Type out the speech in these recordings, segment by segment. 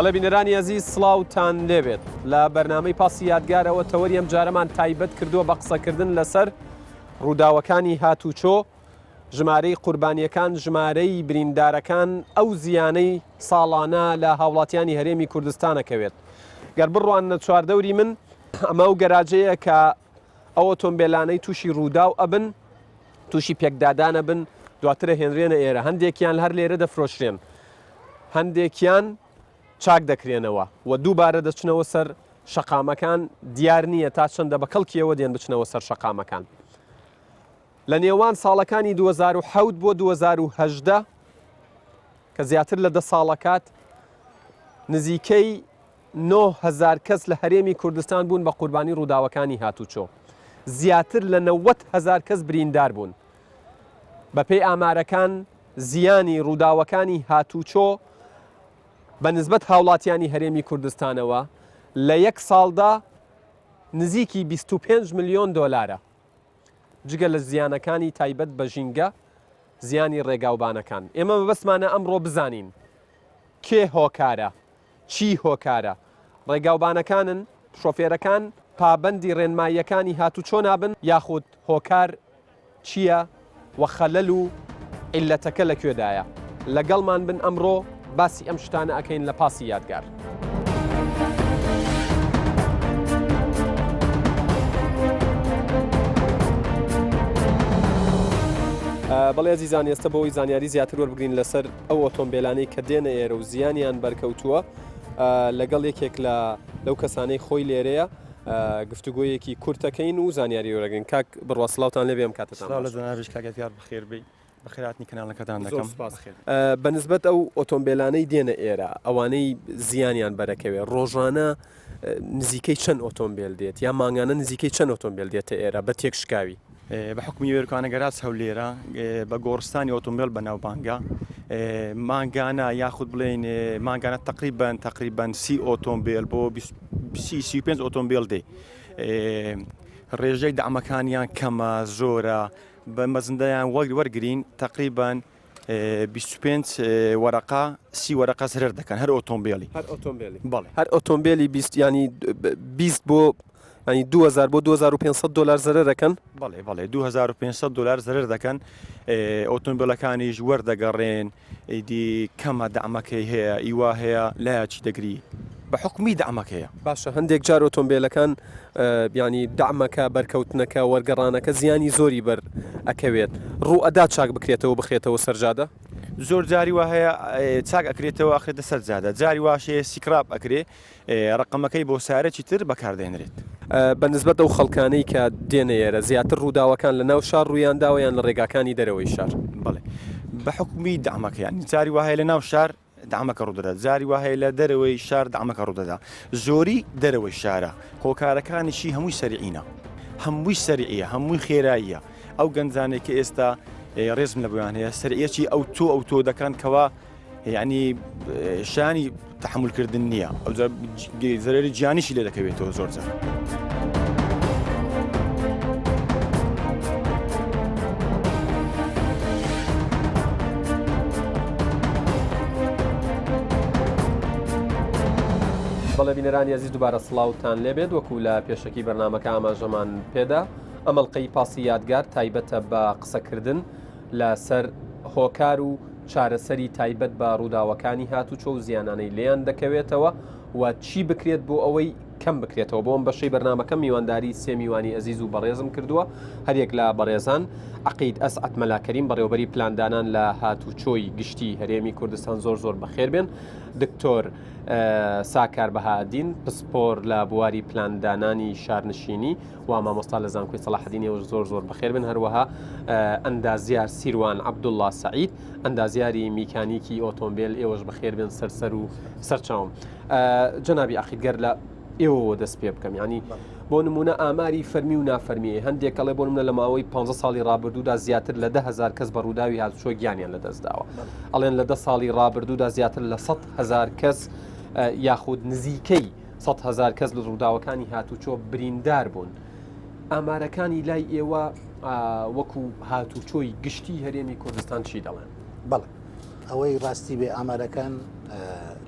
بەڵێ بینەرانی ئەزیز سڵاوتان لێبێت لە بەرنامەی پاسی یادگارەوە تەوەری ئەم جارەمان تایبەت کردووە بە قسەکردن لەسەر ڕووداوەکانی هاتوچۆ ژمارەی قوربانیەکان ژمارەی بریندارەکان ئەو زیانەی ساڵانە لە هاوڵاتیانی هەرێمی کوردستانەکەوێت گەر بڕواننە چواردەوری من ئەمە ئەو گەراجەیە کە ئەو ئۆتۆمبێلانەی تووشی ڕووداو ئەبن تووشی پێکدادان ئەبن دواتر ئەهێنرێنە ئێرە هەندێکیان هەر لێرە دەفرۆشرێن هەندێکیان چاک دەکرێنەوە و دووبارە دەچنەوە سەر شەقامەکان دیار نییە تا چەندە بە کەڵکیەوە دێن بچنەوە سەر شەقامەکان لە نێوان ساڵەکانی 2007 بۆ 2010 کە زیاتر لە دە ساڵەکات نزیکەی 9000 کەس لە هەرێمی کوردستان بوون بە قوربانی ڕووداوەکانی هاتوچۆ. زیاتر لە 90 هەزار کەس بریندار بوون. بەپێی ئامارەکان زیانی ڕووداوەکانی هاتوچۆ بە نسبەت هاوڵاتیانی هەرێمی کوردستانەوە لە یەک ساڵدا نزیکی 25 ملیۆن دۆلارە. جگە لە زیانەکانی تایبەت بە ژینگە، زیانی ڕێگاوبانەکان. ئێمە مەبەستمانە ئەمڕۆ بزانین کێ هۆکارە چی هۆکارە؟ ڕێگاوبانەکانن؟ شۆفێرەکان پابەندی ڕێنماییەکانی هاتوچۆ نابن یاخود هۆکار چییە و خەلەل و عیللەتەکە لە کوێدایە؟ لەگەڵمان بن ئەمڕۆ باسی ئەم شتانە ئەکەین لە پاسی یادگار. بەڵێ ئەزیزان ئێستە بۆ ئەوەی زانیاری زیاتر وەربگرین لەسەر ئەو ئۆتۆمبێلانەی کە دێنە ئێرە و زیانیان بەرکەوتووە لەگەڵ یەکێک لە لەو کەسانەی خۆی لێرەیە گفتوگۆیەکی کورتەکەین و زانیاری وەرەگرین کاک بڕوا سڵاوتان لێبێ ئەم کاتەتان سڵاو لە جەنابیش کاک ئەتیار بەخێر بێی بەخێرهاتنی کەناڵەکەتان زۆر دەکەم سپاس بەخێر بە نسبەت ئەو ئۆتۆمبێلانەی دێنە ئێرە ئەوانەی زیانیان بەرەکەوێ ڕۆژانە نزیکەی چەند ئۆتۆمبێل دێت یا مانگانە نزیکەی چەند ئۆتۆمبێل دێتە ئێرە بە تێکشکاوی؟ بە حوکمی وێرکانە گەراج هەولێرە بە گۆڕستانی ئۆتۆمبێل بەناوبانگە مانگانە یاخود بڵێین مانگانە تقریبان تقریبان سی ئۆتۆمبێل بۆ 35 ئۆتۆمبێل دێ ڕێژەی دامەکانیان کەمە زۆرە بە مەزندەیان وەک وەرگین تقریبان 25 وەرەقە سی وەرەقە زەرەر دەکەن هەر ئۆتۆمبێلی هەر ئۆتۆمبێلی بەڵێ هەر ئۆتۆمبێلی 20 ینی 20 بۆ ینی 2000 بۆ 2500 دلار زەرەر دەکەن بەڵێ بەڵێ 2500 دلار زەرەر دەکەن ئۆتۆمبیلەکانیش وەردەگەڕێن ئیدی کەمە دەعمەکەی هەیە ئیوا هەیە لایەکی دەگری بە حکومی دەعمەکەیە. باشە هەندێک جار ئۆتۆمبێلەکان یانی دەعمەکە بەرکەوتنەکە وەرگەڕانەکە زیانی زۆری بەر ئەکەوێت ڕوو ئەدا چاک بکرێتەوە بخرێتەوە سەر جادە؟ زۆر جاری وا هەیە چاک ئەکرێتەوە ئەخرێتە سەر جادە جاری واش هەیە scrap ئەکرێ ڕەقەمەکەی بۆ سارەکی تر بەکاردێنرێت. بە نسبەت ئەو خەڵکانەی کە دێنە ئێرە زیاتر ڕووداوەکان لە ناو شار ڕوویان داوە یان لە ڕێگاکانی دەرەوەی شار؟ بەڵێ بە حوکمی دەعمەکە یانی جاری وا هەیە لە ناو شار دەعمەکە ڕوودەدات جاری وا هەیە لە دەرەوەی شار دەعمەکە ڕوودەدا زۆری دەرەوەی شارە هۆکارەکانیشی هەمووی سەریعینە هەمووی سەریعە هەمووی خێراییە ئەو گەنجانێک کە ئێستا ڕێزم لە بۆیان هەیە سەریەکی ئەو تۆ ئەو تۆ دەکەن کەوا یعنی شانی تحملکردن نییە ئەو زەرری گیانیشی لێ دەکەوێتەوە زۆر جار. بەڵێ بینەرانی ئەزیز دووبارە سڵاوتان لێبێت وەکو لە پێشەکی بەرنمەکە ئاماژەمان پێدا ئەمەڵقەی پاسی یادگار تایبەتە بە قسەکردن لەسەر هۆکار و چارەسەری تایبەت بە ڕووداوەکانی هاتوچۆ و زیانانەی لێیان دەکەوێتەوە و چی بکرێت بۆ ئەوەی کەم بکرێتەوە بۆ ئەم بەشەی بەرنامەکەم میوانداری سێ میوانی ئەزیز و بەڕێزم کردووە هەریەک لە بەڕێزان عەقید ئەسعەد مەلا کەریم بەڕێوەبەری پلاندانان لە هاتوچۆی گشتی هەرێمی کوردستان زۆر زۆر بەخێر بێن دکتۆر ساکار بەهادین پسپۆر لە بواری پلاندانانی شارنشینی و مامۆستا لە زانکۆی سەڵاحەدین ئێوەش زۆر زۆر بەخێر بن هەروەها ئەندازیار سیروان عەبدوڵڵا سەعید ئەندازیاری میکانیکی ئۆتۆمبیل ئێوەش بەخێر بێن سەر سەر و سەرچاوم جەنابی عەقید گەر لە ئێوەوە دەست پێ بکەم ینی بۆ نمونە ئاماری فەرمی و نافەرمی هەندێک کەڵێ بۆ نمونە لە ماوەی 15 ساڵی ڕابردوودا زیاتر لە 10هزار کەس بە ڕووداوی هاتوچۆ گیانیان لەدەستداوە ئەڵێن لە ده ساڵی ڕابردوودا زیاتر لە 100 هزار کەس یاخود نزیکەی 100 هزار کەس لە ڕووداوەکانی هاتوچۆ بریندار بوون ئامارەکانی لای ئێوە وەکو هاتوچۆی گشتی هەرێمی کوردستان چی دەڵێن؟ بەڵێ ئەوەی ڕاستی بێ ئامارەکان.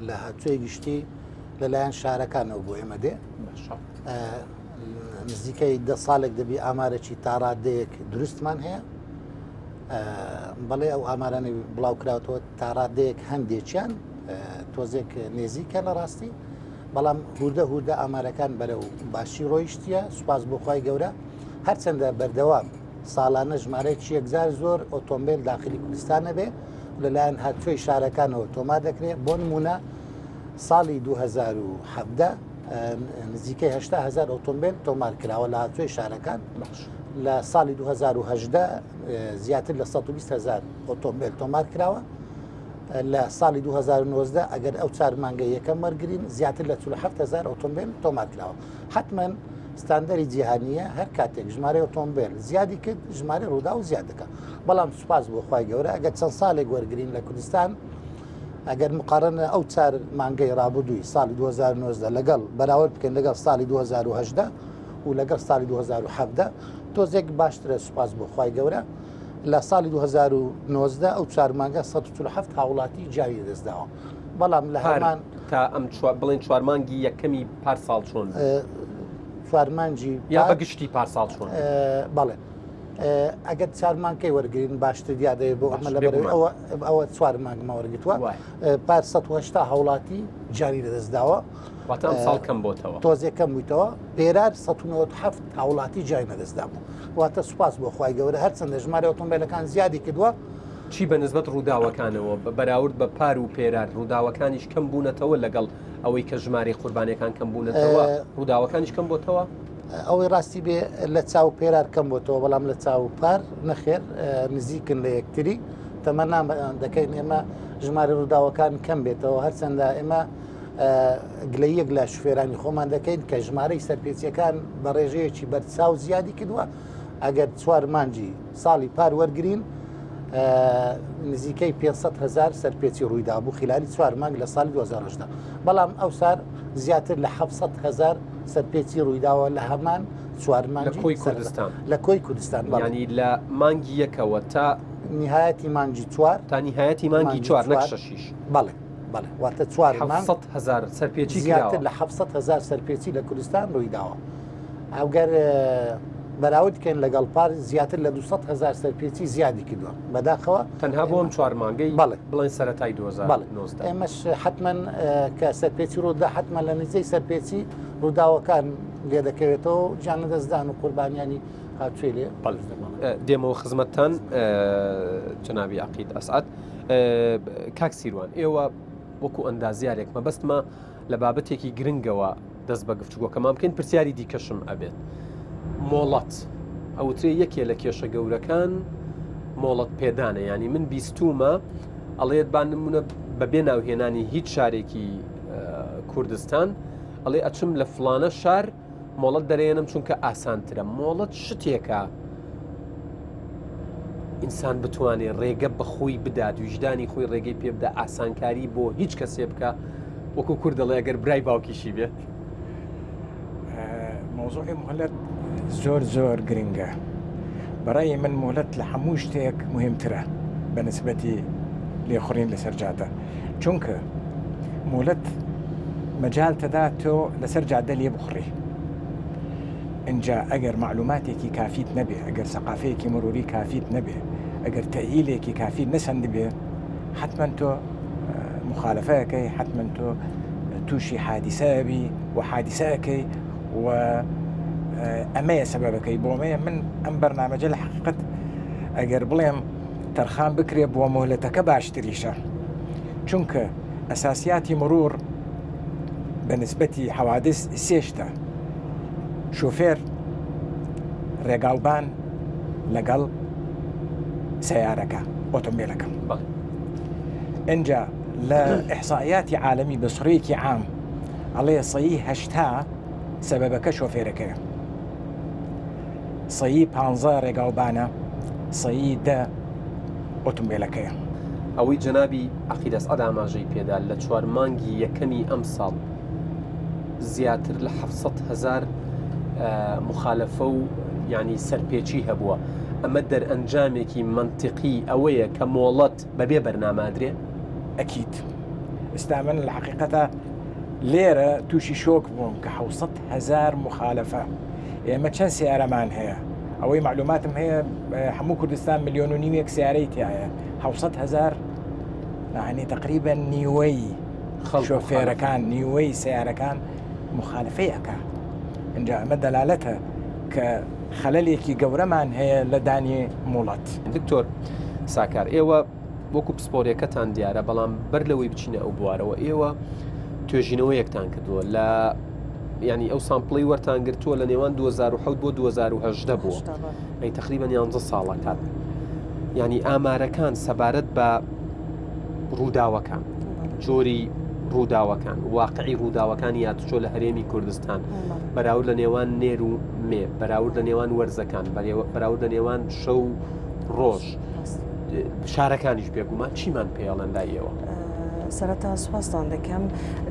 لە هاتوچۆی گشتی لەلایەن شارەکانەوە بۆ ئێمە دێ. نزیکەی دە ساڵێک دەبی ئامارێکی تاڕادەیەک دروستمان هەیە. بەڵێ ئەو ئامارانەی بڵاو کراوەتەوە تاڕادەیەک هەندێکیان تۆزێک نێزیکە لە ڕاستی بەڵام هوردە هوردە ئامارەکان بەرەو باشی ڕۆیشتیە سوپاس بۆ خوای گەورە هەرچەندە بەردەوام ساڵانە ژمارەیەکی یەکجار زۆر ئۆتۆمبیل داخلی کوردستان نەبێ لەلایەن هاتوچۆی شارەکانەوە تۆمار دەکرێت بۆ نمونە ساڵی 2017 نزیکەی 80 هزار ئۆتۆمبیل تۆمار کراوە لە هاتوچۆی شارەکان لە ساڵی 2018 زیاتر لە 120 هزار ئۆتۆمبیل تۆمار کراوە لە ساڵی 2019 ئەگەر ئەو چار مانگە یەکەم وەرگین زیاتر لە 47 هزار ئۆتۆمبیل تۆمار کراوە حتمما ستاندەری جیهانیە هەر کاتێک ژمارەی ئۆتۆمبیل زیادی کرد ژمارەی ڕووداو زیاد دەکات بەڵام سوپاس بۆ خوای گەورە ئەگەر چەند ساڵێک وەرگین لە کوردستان ئەگەر مقارنە ئەو چار مانگەی ڕابردووی ساڵی 2019 لەگەڵ بەراورد بکەین لەگەڵ ساڵی 2018 و لەگەڵ ساڵی 2017 تۆزێک باشترە سوپاس بۆ خوای گەورە لە ساڵی 2019 ئەو چوار مانگە 147 هاوڵاتی گیانی لەدەستداوە بەڵام لە هەمان تا ئەم بڵێن چوار مانگی یەکەمی پار ساڵ چۆن چوار مانگی یا بە گشتی پار ساڵ چۆن بەڵێ ئەگەر چوار مانگەی وەرگین باشتر دیار دەبێت بۆ ئەمە لەبەر ئەوە ئەوە چوار مانگمە وەرگتووە پار 180 هاوڵاتی گیانی لەدەستداوە واتە ئەم ساڵ کەم بۆتەوە تۆزێک کەم بوویتەوە پێرار 197 هاوڵاتی گیانی لەدەستدا بوو واتە سوپاس بۆ خوای گەورە هەرچەندە ژمارە ئۆتۆمبیلەکان زیادی کردووە چی بە نسبەت ڕووداوەکانەوە بە بەراورد بە پار و پێرار ڕووداوەکانیش کەم بوونەتەوە لەگەڵ ئەوەی کە ژمارەی قوربانیەکان کەم بوونەتەوە ڕووداوەکانیش کەم بۆتەوە؟ ئەوەی ڕاستی بێ لە چاو پێرار کەم بۆتەوە بەڵام لە چاو پار نەخێر نزیکن لە یەکتری تەمەنا دەکەین ئێمە ژمارە ڕووداوەکان کەم بێتەوە هەرچەندە ئێمە گلەیەک لە شوفێرانی خۆمان دەکەین کە ژمارەی سەرپێچیەکان بە ڕێژەیەکی بەرچاو زیادی کردووە ئەگەر چوار مانگی ساڵی پار وەرگین نزیکەی 500 هزار سەرپێچی ڕوویدا بوو خلالی چوار مانگ لە ساڵی 2010 بەڵام ئەو سار زیاتر لە 700 هزار سەرپێچی ڕوویداوە لە هەمان چوار مانگی لە کۆی کوردستان لە کۆی کوردستان ینی لە مانگی یەکەوە تا نهایەتی مانگی چوار تا نهایەتی مانگی چوار نەک شەشیش بەڵێ بەڵێ واتە چوار مانگ 700 هزار سەرپێچی زیاتر لە 700 هزار سەرپێچی لە کوردستان ڕوویداوە ئەگەر بەراورد بکەین لەگەڵ پار زیاتر لە 200 هزار سەرپێچی زیادی کردووە بەداخەوە تەنها بۆ ئەم چوار مانگەی بەڵێ بڵێن سەرەتای 2019 ئێمەش حتمما کە سەرپێچی ڕوودا حتمما لە نزیک سەرپێچی ڕووداوەکان لێ دەکەوێتەوە گیان لەدەستدان و قوربانیانی هاتووی لێ دێمەوە خزمەتتان جەنابی عقید ئەسعد کاک سیروان ئێوە وەکو ئەندازیارێک مەبەستمە لە بابەتێکی گرنگەوە دەست بە گفتوگۆکەمان بکەین پرسیاری دیکەشم ئەبێت مۆڵەت ئەوترێ یەکێ لە کێشە گەورەکان مۆڵەت پێدانە ینی من بیستومە ئەڵێت با نمونە بەبێ ناوهێنانی هیچ شارێکی کوردستان ئەڵێ ئەچم لە فلانە شار مۆڵەت دەرێنم چونکە ئاسانترە مۆڵەت شتێکە ئینسان بتوانێ ڕێگە بە خۆی بدات ویژدانی خۆی ڕێگەی پێ بدا ئاسانکاری بۆ هیچ کەسێ بکە وەکو کورد دەڵێ ئەگەر برای باوکیشی بێت. مەوزوعی مهلەت زۆر زۆر گرنگە بەڕای من مهلەت لە هەموو شتێک مهمترە بە نسبەتی لێخوڕین لەسەر جادە چونکە مهلەت مەجال تەدا تۆ لەسەر جادە لێ بخوڕی ئینجا ئەگەر مەعلوماتێکی کافیت نەبێ، ئەگەر سەقافەیەکی مروری کافیت نەبێ، ئەگەر تەئهیلێکی کافیت نەسەندبێ، حەتمەن تۆ مخالفە ئەکەی، حەتمەن تۆ تووشی حادیسە ئەبی و حادیسە ئەکەی و ئەمەیە سەبەبەکەی بۆ ئەمەیە من ئەم بەرنامەجە لە حەقیقەت ئەگەر بڵێم تەرخان بکرێ بۆ مۆهلەتەکە باشتریشە چونکە ئەساسیاتی مرور بە نسبەتی حەوادس سێ شتە شوفێر ڕێگاوبان لەگەڵ سیارەکە ئۆتۆمبیلەکە ئەجا لە ئەحسایاتی عالمی بە سڕێکی عام ئەڵێ سەی هەشتا سەبەبەکە شۆفێرەکەیە سەی پ ڕێگاوبانە سەی دە ئۆتۆمبیلەکەیە. ئەوەی جەنابی عەقید ئەسعەد ئاماژەی پێدا لە چوار مانگی یەکەمی ئەمساڵ زیاتر لە 700 هەزار مخالفە و یعنی سەرپێچی هەبووە ئەمە دەرئەنجامێکی مەنتیقی ئەوەیە کە مۆڵەت بەبێ بەرنامە ئەدرێ؟ ئەکید. ئێستا من لە حقیقەتە لێرە تووشی شۆک بووم کە 600 هزار مخالفە ئێمە چەند سیارەمان هەیە ئەوەی معلوماتم هەیە هەموو کوردستان ملیۆن و نیوێک سیارەی تایە 600 هزار یعنی تقریبا نیوەی شۆفێرەکان نیوەی سیارەکان مخالفەی ئەکا اینجا ئەمە دەلالەتە کە خەلەلێکی گەورەمان هەیە لە دانی موڵەت. دکتۆر ساکار ئێوە وەکو پسپۆریەکەتان دیارە بەڵام بەر لەوەی بچینە ئەو بوارەوە ئێوە توێژینەوەیەکتان کردووە لە ینی ئەو sample ی وەرتان گرتووە لە نێوان 2007 بۆ 2010 بووە ئەی تقریبا 11 ساڵە کات ینی ئامارەکان سەبارەت بە ڕووداوەکان جۆری ڕووداوەکان واقعی ڕووداوەکانی هاتوچۆ لە هەرێمی کوردستان بەراورد لە نێوان نێر و مێ بەراورد لە نێوان وەرزەکان بەراورد لە نێوان شەو ڕۆژ شارەکانیش بێگومان چیمان پێڵێن لای ئێوە؟ سەرەتا سوپاستان دەکەم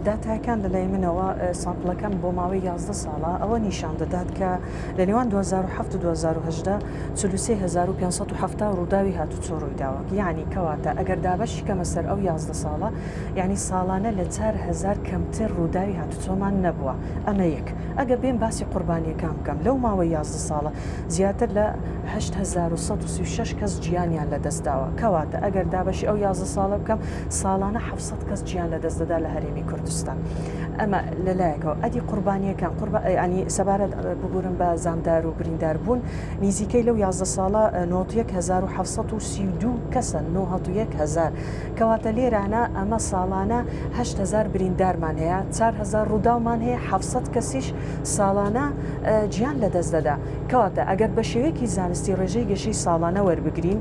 داتاکان لە لای منەوە sample ەکەم بۆ ماوەی 11 ساڵە ئەوە نیشان دەدات کە لە نێوان 2007 و 2010 43570 ڕووداوی هاتوچۆ ڕوویداوە یعنی کەواتە ئەگەر دابەشی کەمە سەر ئەو 11 ساڵە یعنی ساڵانە لە 4000 کەمتر ڕووداوی هاتوچۆمان نەبووە ئەمە یەک ئەگەر بێم باسی قوربانیەکان بکەم لەو ماوەی 11 ساڵە زیاتر لە 8136 کەس گیانیان لەدەست داوە کەواتە ئەگەر دابەشی ئەو 11 ساڵە بکەم ساڵانە 700 کەس گیان لەدەست دەدا لە هەرێمی کوردستان ئەمە لەلایەکەوە ئەدی قوربانیەکان قوربا ینی سەبارەت ببورن بە زامدار و بریندار بوون نزیکەی لەو 11 ساڵە 91732 کەسە 91000 کەواتە لێرانە ئەمە ساڵانە 8000 بریندارمان هەیە 4000 ڕووداومان هەیە 700 کەسیش ساڵانە گیان لەدەست دەدا کەواتە ئەگەر بە شێوەیەکی زانستی ڕێژەی گەشەی ساڵانە وەربگرین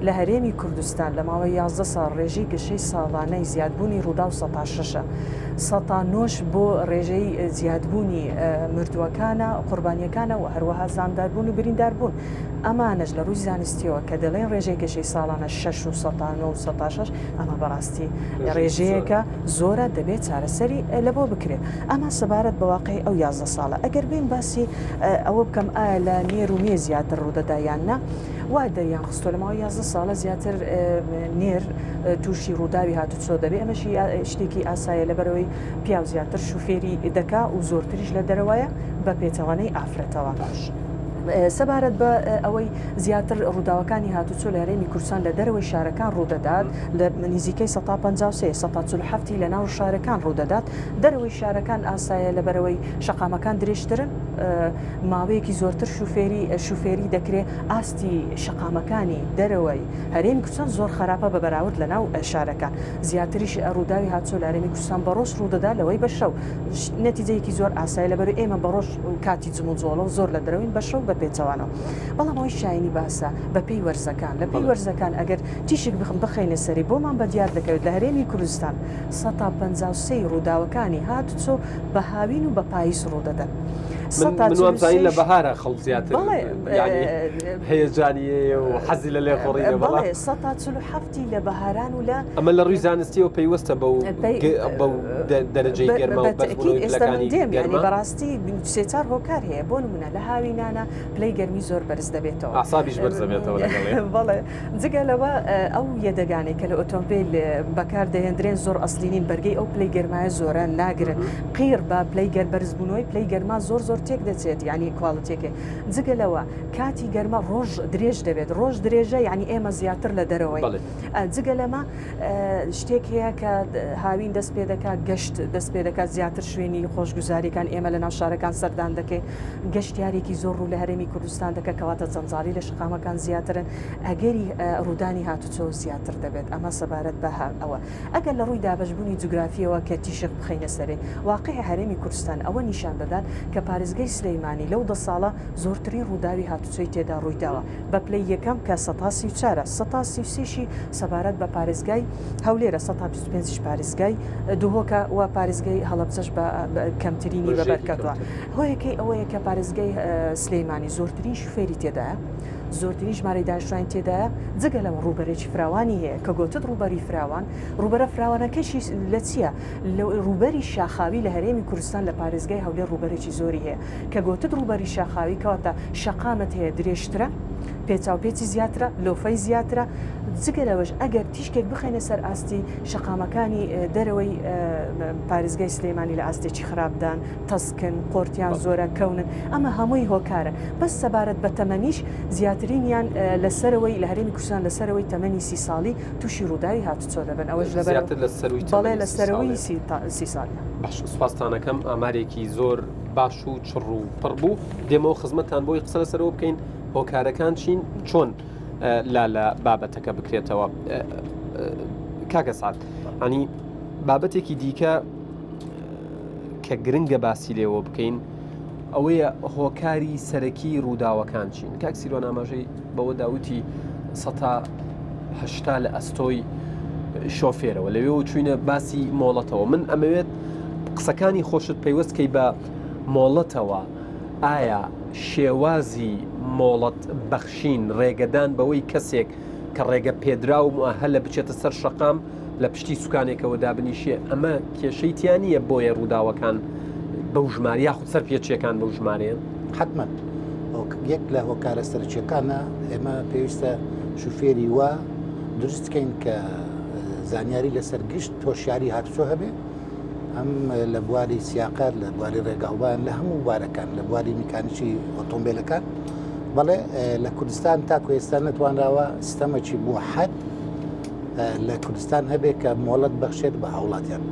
لە هەرێمی کوردستان لە ماوەی 11 ساڵ ڕێژەی گەشەی ساڵانەی زیادبوونی ڕووداو سەتا شەشە سەتا نۆش بۆ ڕێژەی زیادبوونی مردووەکانە، قوربانییەکانە و هەروەها زامداربوون و برینداربوون. ئەمانەش لە ڕووی زانستییەوە کە دەڵێن ڕێژەی گەشەی ساڵانە شەش و سەتا نۆ و سەتا شەش ئەمە بەڕاستی ڕێژەیەکە زۆرە دەبێت چارەسەری لەبۆ بکرێت. ئەمە سەبارەت بە واقعی ئەو 11 ساڵە. ئەگەر بێین باسی ئەوە بکەم ئایا لە نێر و مێ زیاتر ڕوودەدا یان نا، وا دەریان خستووە لە ماوەی 11 ساڵە زیاتر نێر تووشی ڕووداوی هاتوچۆ دەبێ ئەمەشی شتێکی ئاسایە لەبەرەوەی پیاو زیاتر شوفێری دەکا و زۆرتریش لە دەرەوەیە بە پێچەوانەی ئافرەتەوە. سەبارەت بە ئەوەی زیاتر ڕووداوەکانی هاتوچۆ لە هەرێمی کوردستان لە دەرەوەی شارەکان ڕوودەدات لە نزیکەی 153 147 لە ناو شارەکان ڕوودەدات دەرەوەی شارەکان ئاسایە لەبەرەوەی شەقامەکان درێژترن ماوەیەکی زۆرتر شوفێری شوفێری دەکرێ ئاستی شەقامەکانی دەرەوەی هەرێمی کوردستان زۆر خراپە بە بەراورد لە ناو شارەکان زیاتریش ڕووداوی هاتوچۆ لە هەرێمی کوردستان بە ڕۆژ ڕوودەدا لەوەی بە شەو نەتیجەیەکی زۆر ئاسایە لەبەر ئێمە بە ڕۆژ کاتی جموجۆڵە و زۆر لە دەرەوەین بە شەو بە پێچەوانەوە بەڵام ئەوەی شایانی باسە بە پێی وەرزەکان لە پێی وەرزەکان ئەگەر تیشک بخم بخەینە سەری بۆمان بە دیار دەکەوێت لە هەرێمی کوردستان سەتا 53 ڕووداوەکانی هاتوچۆ بە هاوین و بە پاییز ڕوودەدەن. من وامزانی لە بەهارە خەڵک زیاتر هەیەجانی هەیە و حەزی لە لێخۆڕینە بەڵام بەڵێ سەتا 47 لە بەهاران و لە ئەمە لە ڕووی زانستیەوە پەیوەستە بەو بەو دەرەجەی گەرما و بەرزبوونەوەی پلەکانی گەرما بەڕاستی سێ چار هۆکار هەیە بۆ نمونە لە هاوینانە پلەی گەرمی زۆر بەرز دەبێتەوە ئاسابیش بەرز دەبێتەوە لەگەڵێ بەڵێ جگە لەوە ئەو یەدەگانەی کە لە ئۆتۆمبیل بەکار دەهێندرێن زۆر ئەسلی نین بەرگەی ئەو پلەی گەرمایە زۆرە ناگرن قیڕ بە پلەی گەر بەرزبوونەوەی پلەی گەرما زۆر زۆر تێک دەچێت یعنی quality ەکەی جگە لەوە کاتی گەرما ڕۆژ درێژ دەبێت ڕۆژ درێژە یعنی ئێمە زیاتر لە دەرەوەی جگە لەمە شتێک هەیە کە هاوین دەست پێ دەکات گەشت دەست پێ دەکات زیاتر شوێنی خۆشگوزاریەکان ئێمە لە ناو شارەکان سەردان دەکەین گەشتیارێکی زۆر ڕوو لە هەرێمی کوردستان دەکە کەواتە جەنجاڵی لە شەقامەکان زیاترن ئەگەری ڕوودانی هاتوچۆ زیاتر دەبێت ئەمە سەبارەت بە ئەوە ئەگەر لە ڕووی دابەشبوونی جوگرافیەوە کە تیشک بخەینە سەرێ واقعی هەرێمی کوردستان ئەوە نیشان دەدات کە پارێزگەی سلەیمانی لەو دە ساڵە زۆرترین ڕووداوی هاتوچۆی تێدا ڕوویداوە بە پلەی یەکەم کە سەتا 34ە سەتا 33شی سەبارەت بە پارێزگای هەولێرە سەتا 25 یش پارێزگای دهۆکە و پارێزگای هەڵەبجەش بە کەمترینی بەبەرکەوتووە. هۆیەکەی ئەوەیە کە پارێزگای سلێمانی زۆرترین شوفێری تێدایە، زۆرترین ژمارەی دانیشتوانی تێدایە، جگە لەوە ڕووبەرێکی فراوانی هەیە، کە گۆتت ڕووبەری فراوان، ڕووبەرە فراوانەکەشی لە چییە؟ لە ڕووبەری شاخاوی لە هەرێمی کوردستان لە پارێزگای هەولێر ڕووبەرێکی زۆری هەیە، کە گۆتت ڕووبەری شاخاوی کەواتە شەقامت هەیە درێژترە، پێچاوپێچی زیاترە، لۆفەی زیاترە. جگە لەوەش ئەگەر تیشکێک بخەینە سەر ئاستی شەقامەکانی دەرەوەی پارێزگای سلێمانی لە ئاستێکی خراپدان، تەسکن، قۆرتیان زۆرە، کەونن، ئەمە هەمووی هۆکارە. بەس سەبارەت بە تەمەنیش زیاترینیان لە سەرەوەی لە هەرێمی کوردستان لە سەرەوەی تەمەنی سی ساڵی تووشی ڕووداوی هاتوچۆ دەبن ئەوەش لەبەر زیاتر لە سەرووی بەڵێ تەمەنی لە سی سەرەوەی ساڵێ. سی سی ساڵیان. باش سوپاستانەکەم ئامارێکی زۆر باش و چڕ و پڕ بوو دێمەوە خزمەتتان بۆی قسە لەسەرەوە بکەین هۆکارەکان چین چۆن لا لە بابەتەکە بکرێتەوە کاکە سعد ینی بابەتێکی دیکە کە گرنگە باسی لێوە بکەین ئەوەیە هۆکاری سەرەکی ڕووداوەکان چین کاک سیروان ئاماژەی بەوە داوتی سەتا هەشتا لە ئەستۆی شۆفێرەوە لەوێەوە چوینە باسی مۆڵەتەوە من ئەمەوێت قسەکانی خۆشت پەیوەست کەی بە مۆڵەتەوە ئایا شێوازی مۆڵەت بەخشین ڕێگەدان بەوەی کەسێک کە ڕێگە پێدراو موئەهەلە بچێتە سەر شەقام لە پشتی سوکانێکەوە دابنیشێ ئەمە کێشەی تیا نییە بۆیە ڕووداوەکان بەو ژمارە یاخود سەر پێچیەکان بەو ژمارەیەن؟ حەتمەن یەک لە هۆکارە سەرەکیەکانە ئێمە پێویستە شوفێری وا دروست بکەین کە زانیاری لەسەر گشت هۆشیاری هاتوچۆ هەبێ هەم لە بواری سیاقەت لە بواری ڕێگاوبان لە هەموو بوارەکان لە بواری میکانیکی ئۆتۆمبیلەکان بەڵێ لە کوردستان تاکو ئێستا نەتوانراوە سیستەمەکی موحەد لە کوردستان هەبێت کە مۆڵەت بەخشێت بە هاوڵاتیان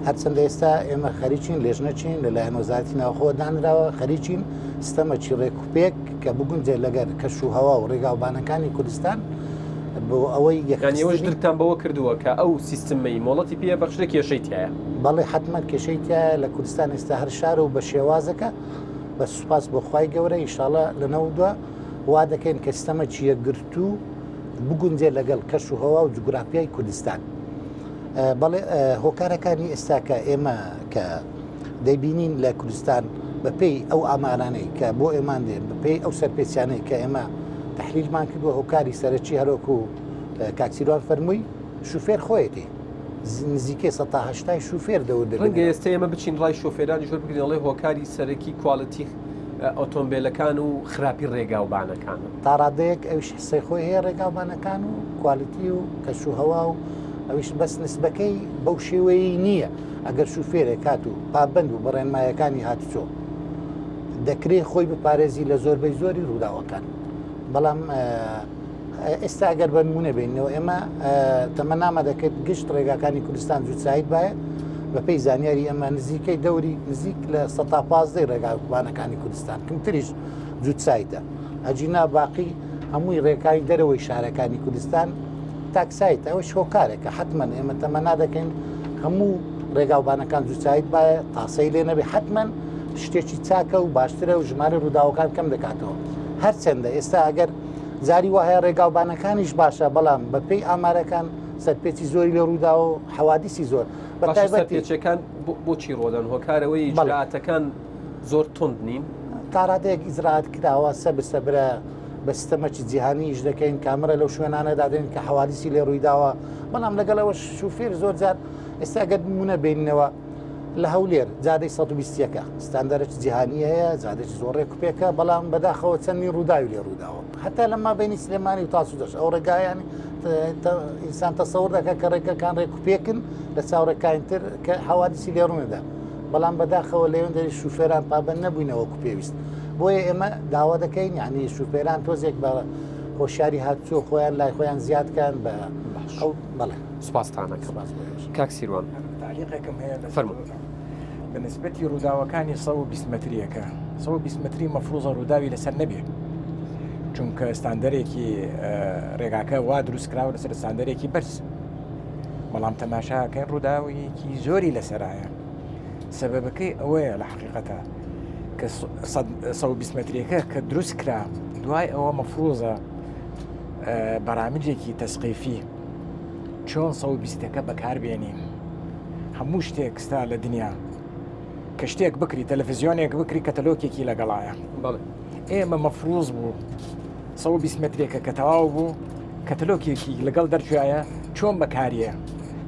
هەرچەندە ئێستا ئێمە خەریکین لێژنەچین لەلایەن وەزارەتی ناوخۆ دانراوە خەریکین سیستەمەکی ڕێکوپێک کە بگونجێت لەگەر کەش و هەوا و ڕێگاوبانەکانی کوردستان بۆ ئەوەی یەکخستنی ئێوەش درکتان بەوە کردووە کە ئەو سیستمەی مۆڵەتی پێ بەخشرێ کێشەی تیایە؟ بەڵێ حەتمەن کێشەی تیایە لە کوردستان ئێستا هەر شارە و بە شێوازەکە بە سوپاس بۆ خوای گەورە ئیشاڵا لەنەودوا وا دەکەین کە سیستەمەکی یەکگرتوو بگونجێ لەگەڵ کەش و هەوا و جوگرافیای کوردستان. بەڵێ هۆکارەکانی ئێستا کە ئێمە کە دەیبینین لە کوردستان بەپێی ئەو ئامارانەی کە بۆ ئێمان دێن بەپێی ئەو سەرپێچیانەی کە ئێمە تحلیلمان کردووە هۆکاری سەرەکی هەرۆک و کاک سیروان فەرمووی شوفێر خۆیەتی نزیکەی 180 شوفێر دەور دەبێت ڕەنگە ئێستا ئێمە بچین ڕای شۆفێرانی ژۆر بگرین ئەڵێ هۆکاری سەرەکی quality ئۆتۆمبیلەکان و خراپی ڕێگاوبانەکانە تا ڕادەیەک ئەویش حسەی خۆی هەیە ڕێگاوبانەکان و quality و کەش و هەوا و ئەویش بەس نسبەکەی بەو شێوەیە نییە ئەگەر شوفێرێک هات و پابەند بوو بە ڕێنمایەکانی هاتوچۆ دەکرێ خۆی بپارێزی لە زۆربەی زۆری ڕووداوەکان بەڵام ئێستا ئەگەر بە نمونە بینەوە ئێمە تەمەنامە دەکرد گشت ڕێگاکانی کوردستان جووتسایت باە بەپێی زانیاری ئەمە نزیکەی دەوری نزیک لە 15 ڕێگاوبانەکانی کوردستان کەمتریش جووتسایتە ئەجینا باقی هەمووی ڕێکای دەرەوەی شارەکانی کوردستان تاکسایت ئەوەش هۆکارێکە حتمما ئێمە تەمەنا دەکەین هەموو ڕێگاوبانەکان جووتسایت باە تاسەی لێ نەبێ حتمما شتێکی چاکە و باشترە و ژمارە ڕووداوەکان کەم دەکاتەوە هەرچەندە ئێستا ئەگەر جاری وهەیە ڕێگاوبانەکانیش باشە بەڵام بەپێی ئامارەکان سەرپێچی زۆری لێ ڕووداوە و حەوادیسی زۆر بە تایبەتی بۆچی ڕۆدەن هۆکارەوەی ئیجرائاتەکان زۆر توند نین؟ تاڕادەیەک ئیجرائات کراوە سەبر سەبرە بە سیستەمەکی جیهانی ئیش دەکەین کامرە لەو شوێنانە دادەین کە حەوادیسی لێ ڕوویداوە بەڵام لەگەڵ ئەوەش شوفێر زۆر جار ئێستا گەر نمونە بیننەوە لە هەولێر جادەی 120ەکە ستاندەرێکی جیهانی هەیە جادێکی زۆر ڕێک و پێکە بەڵام بەداخەوە چەندین ڕووداوی لێ ڕووداوە هەتا لە مابینی سلێمانی و تاسوجەش ئەو ڕێگایان ئینسان تەسەور دەکات کە ڕێگەکان ڕێک و پێکن لە چاو ڕێکانی تر کە حەوادیسی لێ ڕوونەدا بەڵام بەداخەوە لەوێندەری شوفێران پابەند نەبووینە وەکو پێویست بۆیە ئێمە داوا دەکەین یعنی شوفێران تۆزێک بە هۆشیاری هاتوچۆ خۆیان لای خۆیان زیادکان بە ئەو بەڵێ سپاستانەکەم کاک سیروان تعلیقێکم هەیە فەرموو بە نسبەتی ڕووداوەکانی 120 مەتریەکە 120 مەتری مەفروزە ڕووداوی لەسەر نەبێ چونکە ستاندەرێکی ڕێگاکە وا دروست کراوە لەسەر ستاندەرێکی بەرز بەڵام تەماشاکەین ڕووداوێکی زۆری لەسەرایە سەبەبەکەی ئەوەیە لە حقیقەتە کە 120 مترەکە کە دروست کرا دوای ئەوە مەفروزە بەرامجێکی تەسقیفی چۆن 120ەکە بەکاربێنین هەموو شتێک ستا لە دنیا کە شتێک بکری تەلەفزیۆنێک بکری کەتەلۆکێکی لەگەڵایە ئێمە مەفروز بوو 120 مترێکە کە تەواو بوو کەتەلۆکێکی لەگەڵ دەرچوایە چۆن بەکاریە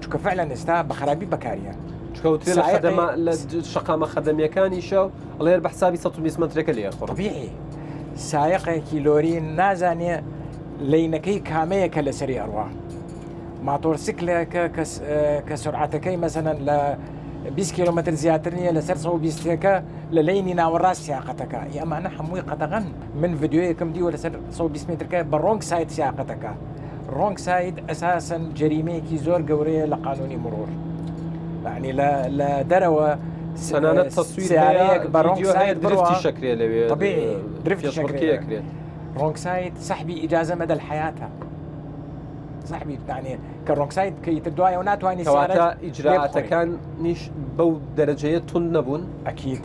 چونکە فعلا ئێستا بە خراپی بەکاریە چکەوترێ لە خەدەمە لە شەقامە خەدەمیەکانیشە ئەڵێ بە حسابی 120 مترەکە لێ خۆ طبیعی سایەقێکی لۆری نازانێ لەینەکەی کامەیە کە لەسەری ئەڕوا. ماتۆرسیکلێکە کە سرعەتەکەی مەسەلەن لە 20 کیلومتر زیاتر نییە لەسەر 120ەکە لە lane ی ناوەڕاست سیاقەتەکە ئی ئەمانە هەمووی قەدەغەن من ڤیدیۆیەکم دیوە لەسەر 120 مترکە بە wrong side سیاقەتەکە wrong side ئەساسەن جەریمەیەکی زۆر گەورەیە لە قانونی مرور یعنی لە لە دەرەوە تەنانەت تەسویر سیارەیەک بە wrong side drift ی شەکرێ لەوێ طبیعی drift ی شەکرێ wrong side سەحبی ئیجازە مەدە الحیاتە سەحبی یعنی کە wrong side بکەیت تر دوایەوە ناتوانانی کەواتە ئیجراتەکانیش بەو دەرەجەیە توند نەبوون ئەکید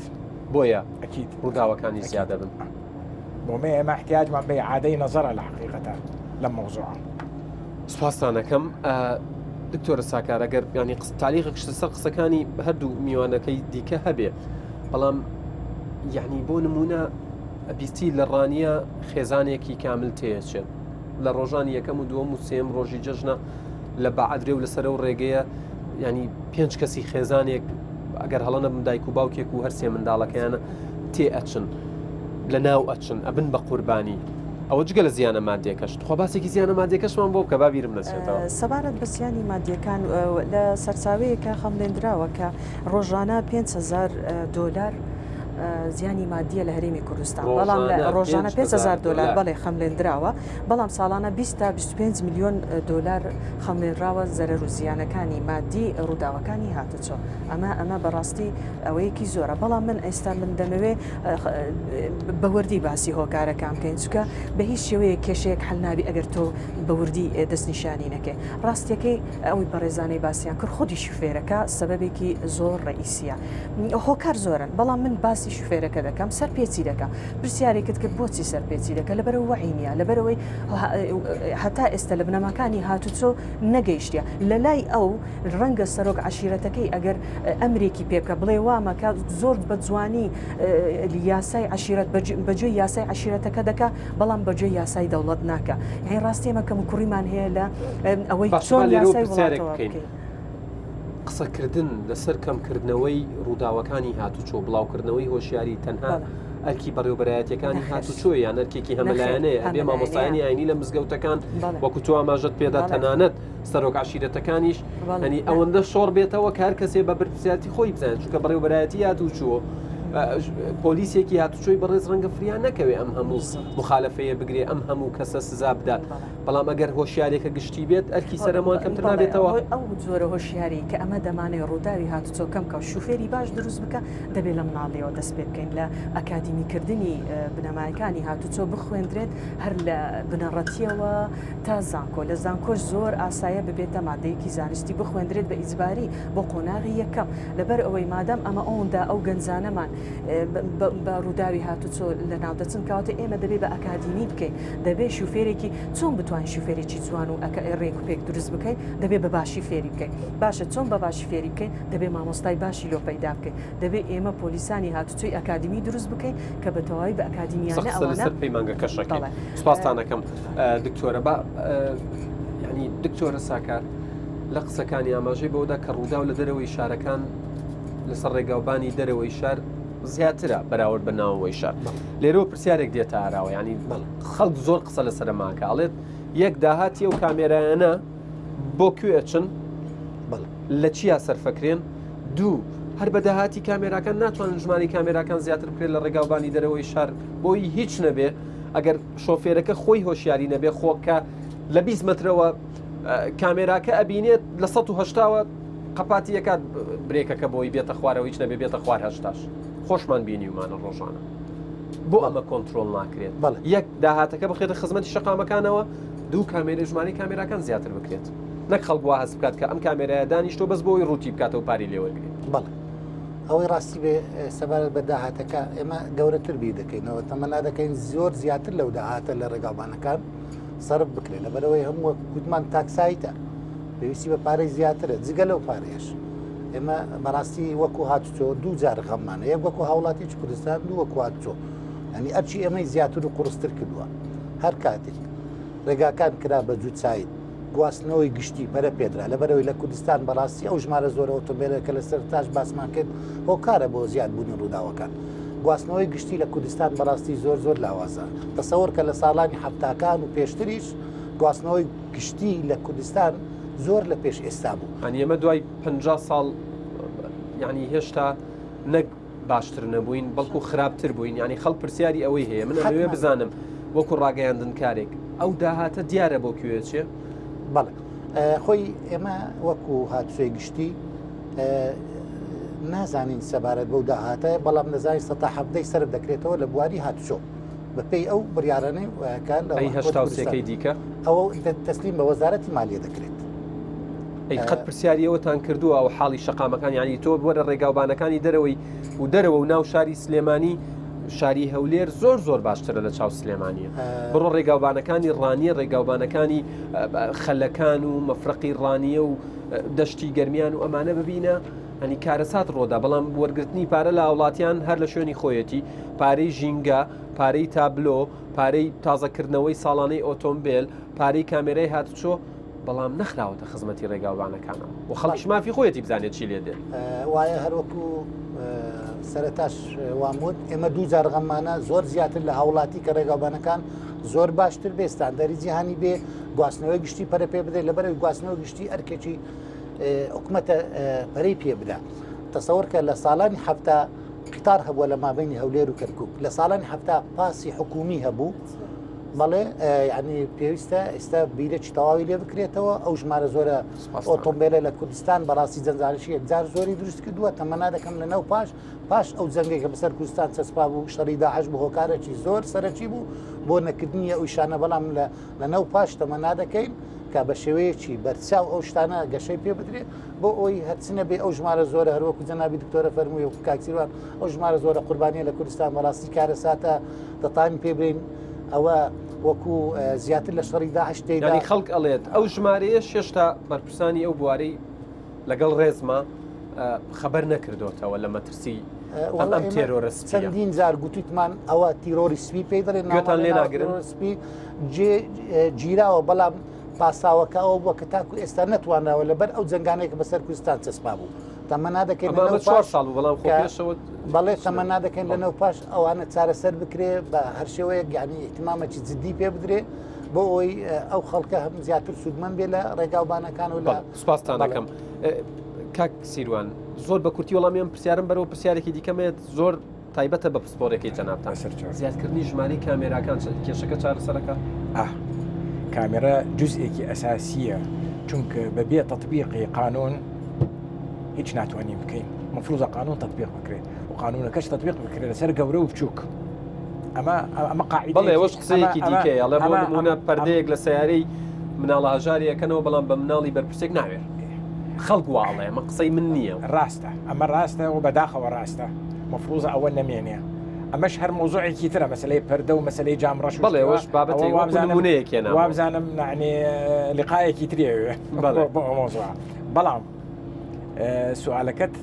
بۆیە ئەکید ڕووداوەکانی زیادە بن بۆ مێ ئێمە احتیاجمان بە ئیعادەی نەزەرە لە حەقیقەتە لەم مەوزوعە. سپاستان ئەکەم دکتۆرە ساکار ئەگەر ینی تالیقێک لەسەر قسەکانی هەردوو میوانەکەی دیکە هەبێ بەڵام یعنی بۆ نمونە ئەبیستی لە ڕانیە خێزانێکی کامل تێچێت لە ڕۆژانی یەکەم و دووەم و سێم ڕۆژی جەژنە لە بەعدرێ و لەسەر و ڕێگەیە ینی پێنج کەسی خێزانێک ئەگەر هەڵە نەبم دایک و باوکێک و هەرسێ منداڵەکەیانە تێ ئەچن لە ناو ئەچن ئەبن بە قوربانی ئەوە جگە لە زیانە مادیەکەش تخوا باسێکی زیانە مادیەکەشمان بۆ بکە با بیرم نەچێتەوە. سەبارەت بە زیانی مادیەکان لە سەرچاوەیەکە خەمڵێندراوە کە ڕۆژانە 5000 دۆلار زیانی مادیە لە هەرێمی کوردستان بەڵام لە ڕۆژانە 5000 دۆلار بەڵێ خەملێندراوە بەڵام ساڵانە 20 تا 25 میلیۆن دۆلار خەملێنراوە زەرەر و زیانەکانی مادی ڕووداوەکانی هاتوچۆ ئەمە ئەمە بەڕاستی ئەوەیەکی زۆرە بەڵام من ئێستا من دەمەوێ بە وردی باسی هۆکارەکان بکەین چونکە بە هیچ شێوەیەک کێشەیەک حل نابی ئەگەر تۆ بە وردی دەستنیشانی نەکەی ڕاستیەکەی ئەوەی بەڕێزانەی باسییان کرد خودی شوفێرەکە سەبەبێکی زۆر ڕئیسیە هۆکار زۆرن بەڵام من باسی شوفێرەکە دەکەم سەرپێچی دەکەم پرسیارێکت کرد بۆچی سەرپێچی دەکە لەبەرەوە وەعی نییە لەبەرەوەی هەتا ئێستا لە بنەماکانی هاتوچۆ نەگەیشتە لە لای ئەو ڕەنگە سەرۆک عەشیرەتەکەی ئەگەر ئەمرێکی پێ بکە بڵێ وا مەکە زۆر بە جوانی یاسای عەشیرەت بەجێی یاسای عەشیرەتەکە دەکا بەڵام بەجێی یاسای دەوڵەت ناکا یعنی ڕاستی ئێمە کەموکوڕیمان هەیە لە ئەوەی باشە چۆن با لێرەوە یاسای پرسیارێک وڵاتەوە بکەین بکەین. قسەکردن لەسەر کەمکردنەوەی ڕووداوەکانی هاتوچۆ بڵاوکردنەوەی هۆشیاری تەنها بەڵێ. ئەرکی بەڕێوەبەرایەتیەکانی نەخێر. هاتوچۆیە یان ئەرکێکی نەخێر، هەمەلایەنەیە ئەبێ هەمەلایەنەیە. مامۆستایانی ئاینی لە مزگەوتەکان بەڵێ. وەکو تۆ ئاماژەت پێدا بەڵێ. تەنانەت سەرۆک عەشیرەتەکانیش ینی ئەوەندە شۆڕ بێتەوە کە هەر کەسێ بە بەرپرسیارەتی خۆی بزانێت چونکە بەڕێوەبەرایەتی هاتوچۆ پۆلیسێکی هاتوچۆی بەڕێز ڕەنگە فریا نەکەوێ ئەم هەموو مخالفەیە بگرێ ئەم هەموو کەسە سزا بدات بەڵام ئەگەر هۆشیارێکە گشتی بێت ئەرکی سەرمان کەمتر نابێتەوە ئەو جۆرە هۆشیاری کە ئەمە دەمانەوێت ڕووداوی هاتوچۆ کەم کە شوفێری باش دروست بکە دەبێت لە مناڵیەوە دەست پێ بکەین لە ئەکادیمیکردنی بنەمایەکانی هاتوچۆ بخوێندرێت هەر لە بنەڕەتیەوە تا زانکۆ، لە زانکۆش زۆر ئاسایە ببێتە مادەیەکی زانستی بخوێندرێت بە ئیجباری بۆ قۆناغی یەکەم، لەبەر ئەوەی مادام ئەمە ئەوەندە ئەو گەنجانەمان بە ڕووداوی هاتوچۆ لەناو دەچن کەواتە ئێمە دەبێ بە ئەکادیمی بکەین، دەبێ شوفێرێکی چۆن بتوانین شوفێرێکی جوان و ڕێک و پێک دروست بکەین دەبێ بە باشی فێری بکەین، باشە چۆن بە باشی فێری بکەین دەبێ مامۆستای باشی لۆ پەیدا بکەین، دەبێ ئێمە پۆلیسانی هاتوچۆی ئەکادیمی دروست بکەین کە بە تەواوی بە ئەکادیمیانە قسە ئەوانە لەسەر پەیمانگەکەش ئەکەین. بەڵێ. سپاستان ئەکەم دکتۆرە با یعنی دکتۆرە ساکار لە قسەکانی ئاماژەی بەوەدا کە ڕووداو لە دەرەوەی شارەکان لەسەر ڕێگاوبانی دەرەوەی شار زیاترە بەراورد بە ناوەوەی شار لێرەوە پرسیارێک دێتە ئاراوە ینی خەڵک زۆر قسە لەسەر ماکە ئەڵێت یەک داهاتی ئەو کامێرایانە بۆ کوێ ئەچن لە چیا سەرفەکرێن دوو هەر بە داهاتی کامێراکان ناتوانن ژماری کامێراکان زیاتر بکرێت لە ڕێگاوبانی دەرەوەی شار بۆی هیچ نەبێ ئەگەر شۆفێرەکە خۆی هۆشیاری نەبێ خۆ کە لە 20 مترەوە کامێراکە ئەبینێت لە 1970ەوە قەپاتی یەکات برێکەکە بۆی بێتە خوارەوە هیچ نەبێ بێتە خوار هەشتاش خۆشمان بینیومانە ڕۆژانە بۆ ئەمە کۆنتترۆل ناکرێت یەک داهاتەکە بخێتە خزمەتی شەقامەکانەوە دوو کامێرە ژمارەی کامێراکان زیاتر بکرێت نەک خەڵک وا هەست بکات کە ئەم کامێرایە دانیشتووە بەس بۆ ئەوەی ڕووتی بکاتەوە پارەی لێ وەرگرێت. بەڵێ ئەوەی ڕاستی بێ سەبارەت بە داهاتەکە ئێمە گەورەتر بیر دەکەینەوە تەمەنا دەکەین زۆر زیاتر لەو داهاتە لە ڕێگاوبانەکان سەرف بکرێت لەبەرەوەی هەموو وەک گوتمان تاکسایتە پێویستی بە پارەی زیاترە جگە لەو پارەیەش ئێمە بەڕاستی وەکو هاتوچۆ دوو جار غەممانە یەک وەکو هاوڵاتی کوردستان دوو وەکو هاتوچۆ ئەنی ئەرچی ئێمەی زیاتر و قورستر کردووە هەر کاتێک ڕێگاکان کرا بە جووتساید، گواستنەوەی گشتی پەرە پێدرا، لەبەرئەوەی لە کوردستان بەڕاستی ئەو ژمارە زۆرە ئۆتۆمبێلە کە لە سەرەتاش باسمان کرد هۆکارە بۆ زیادبوونی ڕووداوەکان. گواستنەوەی گشتی لە کوردستان بەڕاستی زۆر زۆر لاوازە. تەسەوەر کە لە ساڵانی حەفتاکان و پێشتریش گواستنەوەی گشتی لە کوردستان زۆر لە پێش ئێستا بوو. یانی ئێمە دوای 50 ساڵ یانی هێشتا نەک باشتر نەبووین بەڵکو خراپتر بووین یانی خەڵک پرسیاری ئەوەی هەیە من ئەمەوێ بزانم وەکو ڕاگەیاندنکارێک ئەو داهاتە دیارە بۆ کوێ چێ؟ بەڵێ خۆی ئێمە وەکو هاتوچۆی گشتی نازانین سەبارەت بەو داهاتە بەڵام دەزانین سە حەفتەی سەرف دەکرێتەوە لە بواری هاتوچۆ بەپێی ئەو بڕیارانەی کە لە ئەی هەشتا و سێکەی دیکە ئەوە تەسلیم بە وەزارەتی مالیە دەکرێت. ئەی قەت پرسیاری ئەوەتان کردووە ئەو حاڵی شەقامەکان یانی تۆ وەرە ڕێگاوبانەکانی دەرەوەی و دەرەوە و ناو شاری سلێمانی شاری هەولێر زۆر زۆر باشترە لە چاو سلێمانیە بڕۆ ڕێگاوبانەکانی ڕانیە ڕێگاوبانەکانی خەلەکان و مەفرەقی ڕانیە و دەشتی گەرمیان و ئەمانە ببینە ئەنی کارەسات ڕۆدا بەڵام وەرگرتنی پارە لە هاوڵاتیان هەر لە شوێنی خۆیەتی پارەی ژینگە پارەی تابلۆ پارەی تازەکردنەوەی ساڵانەی ئۆتۆمبێل پارەی کامێرای هاتوچۆ بەڵام نەخراوەتە خزمەتی ڕێگاوبانەکانەوە و خەڵکیش مافی خۆیەتی بزانێت چی لێ دێت. وایە هەروەکو سەرەتاش وام وت ئێمە دوو جار غەممانە زۆر زیاتر لە هاوڵاتی کە ڕێگاوبانەکان زۆر باشتر بێ ستاندەری جیهانی بێ گواستنەوەی گشتی پەرە پێ بدرێت لەبەرەوەی گواستنەوە گشتی ئەرکێکی حکومەتە پەرەی پێ بدا تەسەوەر کە لە ساڵانی حەفتا قیتار هەبووە لە مابینی هەولێر و کەرکک لە ساڵانی حەفتا پاسی حکومی هەبوو بەڵێ یعنی پێویستە ئێستا بیرێکی تەواوی لێ بکرێتەوە ئەو ژمارە زۆرە ئۆتۆمبیلە لە کوردستان بەڕاستی جەنجاڵیشی یەکجار زۆری دروست کردووە تەمەنا دەکەم لە ناو پاش پاش ئەو جەنگێک کە بەسەر کوردستان چەسپا بوو شەڕی داعش بوو هۆکارێکی زۆر سەرەکی بوو بۆ نەکردنی ئەو شانە بەڵام لە لە ناو پاش تەمەنا دەکەین کە بە شێوەیەکی بەرچاو ئەو شتانە گەشەی پێ بدرێت بۆ ئەوی هەرچنە بێ ئەو ژمارە زۆرە هەروەکو جەنابی دکتۆرە فەرمووی و کاک سیروان ئەو ژمارە زۆرە قوربانیە لە کوردستان بەڕاستی کارەساتە دەتوانین پێ بڵێین ئەوە وەکو زیاتر لە شەڕی داعش تێیدا یانی خەڵک ئەڵێت ئەو ژمارەیەش هێشتا بەرپرسانی ئەو بوارەی لەگەڵ ڕێزما خەبەر نەکردۆتەوە لە مەترسی ئەم ئەم تێرۆرە سپیە. چەندین جار گوتوتمان ئەوە تیرۆری سپی پێی دەڵێن گوێتان لێ ناگرن؟ سپی جێ گیراوە بەڵام پاساوەکە ئەوە بووە کە تاکو ئێستا نەتوانراوە لەبەر ئەو جەنگانەی کە بەسەر کوردستان چەسپا بوو تەمەنا دەکەین ئەمە لەنەو چوار پاش ساڵ بوو بەڵام خۆ کە پێشەوە بەڵێ تەمەنا دەکەین لەنەو پاش ئەوانە چارەسەر بکرێ بە هەر شێوەیەک یعنی ئیهتمامێکی جدی پێ بدرێ بۆ ئەوەی ئەو خەڵکە هەم زیاتر سوودمەند بێ لە ڕێگاوبانەکان و لە بەڵێ سوپاستان بەڵێ. دەکەم کاک سیروان زۆر بە کورتی وەڵامی ئەم پرسیارم بەرەوە پرسیارێکی دیکەم هەیە زۆر تایبەتە بە پسپۆرێکەی جەنابتان زیادکردنی ژمارەی کامێراکان کێشەکە چارەسەرەکە؟ ئاه کامێرا جزئێکی ئەساسیە چونکە بەبێ تەتبیقی قانون هیچ ناتوانین بکەین مفروزە قانون تەتبیق بکرێت و قانونەکەش تەتبیق بکرێت لەسەر گەورە و بچووک ئەمە ئەمە قاعدەیەکی بەڵێ ئەوەش قسەیەکی ئەمە دیکەیە ئەڵێ بۆ ئەمە نمونە پەردەیەک لە سەیارەی مناڵە هەژاری ئەکەنەوە بەڵام بە مناڵی بەرپرسێک ناوێر خەڵک وا ئەڵێ ئەمە قسەی من نییە. ڕاستە ئەمە ڕاستە و بەداخەوە ڕاستە مەفروزە ئەوە نەمێنێ ئەمەش هەر مەوزوعێکی ترە مەسەلەی پەردە و مەسەلەی جام ڕەش و بەڵێ شتی وا ئەوەش ئەوە بابەتێک وەکو وابزانم نمونەیەک هێنامەوە. وابزانم یەعنی لقایەکی تری ئەوێ بەڵێ. بۆ ئەو مەوزوعە بەڵام سوالەکەت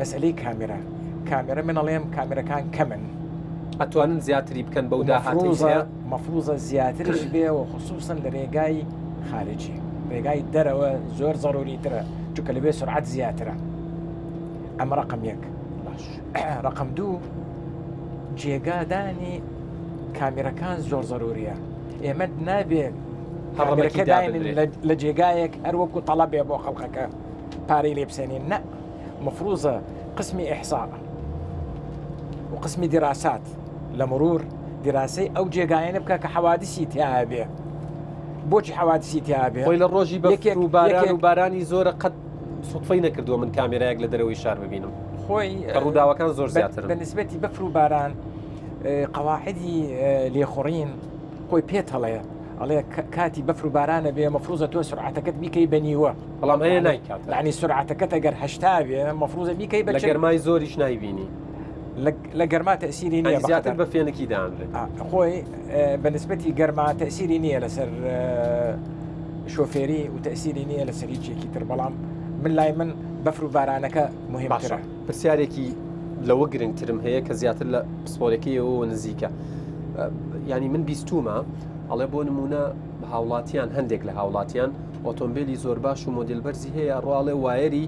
مەسەلەی کامێرا کامێرە من ئەڵێم کامێرەکان کەمن ئەتوانن زیاتری بکەن بەو داهاتەی هەیە؟ مەفروزە زیاتریش بێ و خصوصا لە رێگای خارجی رێگای دەرەوە زۆر زەروری ترە چونکە لەوێ سرعەت زیاترە ئەمە ڕقم یەک باش ڕقم دوو جێگادانی کامیرەکان زۆر زەروریە ئێمە نابێ هەڕەمەکی کامێرەکە داینن دابنرێ. لە جێگایەک هەر وەکو تەڵەبێ بۆ خەڵکەکە پارەی لێ بسێنین نە مفروزە قسمی ئیحسا و قسمی دیراسات لە مرور دیراسەی ئەو جێگایانە بکە کە حەوادسی تیا بێ بۆچی حەوادسی تیا بێ خۆی لە ڕۆژی بەفر و باران یەکێک و بارانی زۆرە قەت سوتفەی نەکردووە من کامێرایەک لە دەرەوەی شار ببینم خۆی کە ڕووداوەکان زۆر زیاترن بە نسبەتی بەفر و باران قەواعدی لێخوڕین خۆی پێت هەڵەیە ئەڵێ کاتی بەفر و بارانە بێ مەفروزە تۆ سرعەتەکەت بیکەی بە نیوە بەڵام هەیە نایکات یعنی سرعەتەکەت ئەگەر هەشتا بێ مەفروزە بیکەی بە لە گەرمای زۆریش نایبینی لە گەرما تەسیری نییە زیاتر بە فێنکی دانرێت خۆی بە نسبەتی گەرما تەسیری نییە لەسەر شۆفێری و تەسیری نییە لەسەر هیچێکی تر بەڵام من لای من بەفر و بارانەکە مهمترە پرسیارێکی لەوە گرنگترم هەیە کە زیاتر لە پسپۆرەکەیەوە نزیکە ینی من بیستومە ئەڵێ بۆ نمونە هاوڵاتیان هەندێک لە هاوڵاتیان ئۆتۆمبیلی زۆر باش و مۆدیل بەرزی هەیە ڕواڵێ وایەری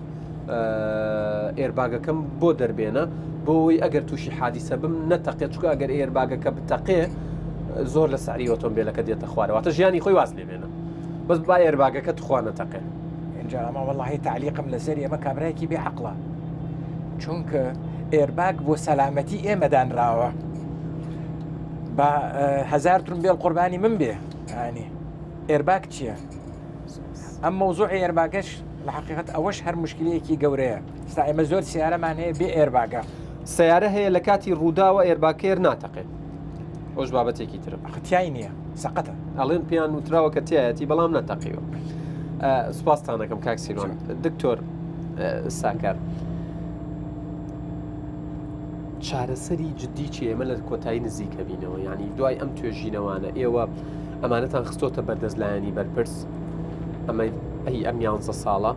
airbag ەکەم بۆ دەربێنە بۆ ئەوەی ئەگەر تووشی حادیسە بم نەتەقێت چکە ئەگەر airbag ەکە بتەقێ زۆر لە سعری ئۆتۆمبیلەکە دێتە خوارەوە واتە ژیانی خۆی واز لێبێنە بەس با airbag ەکە تخوا نەتەقێ. ئینجا ئەمە وەڵاهی تەعلیقم لەسەری ئەمە کابرایەکی بێ عەقڵە چونکە airbag بۆ سەلامەتی ئێمە دانراوە با هەزار ترومبێل قوربانی من بێ ینی airbag چییە؟ ئەم مەوزوعی airbag ەش لە حقیقت ئەوەش هەر مشکلەیەکی گەورەیە ستا ئێمە زۆر سیارەمان هەیە بێ airbag ە سیارە هەیە لە کاتی ڕووداوە airbag ەکەی ناتەقێت ئەوش بابەتێکی ترە تیای نییە سەقەتە ئەڵێن پێیان وتراوە کە تایەتی بەڵام نەتەقیوە سوپاستانەکەم کاک سیروان دکتۆر ساکار چارەسەری جددی چی ئێمە لە کۆتایی نزیکە بینەوە ینی دوای ئەم توێژینەوانە ئێوە ئەمانەتان خستۆتە بەردەست لایەنی بەرپرس ئەمە ئەی ئەم یانزە ساڵە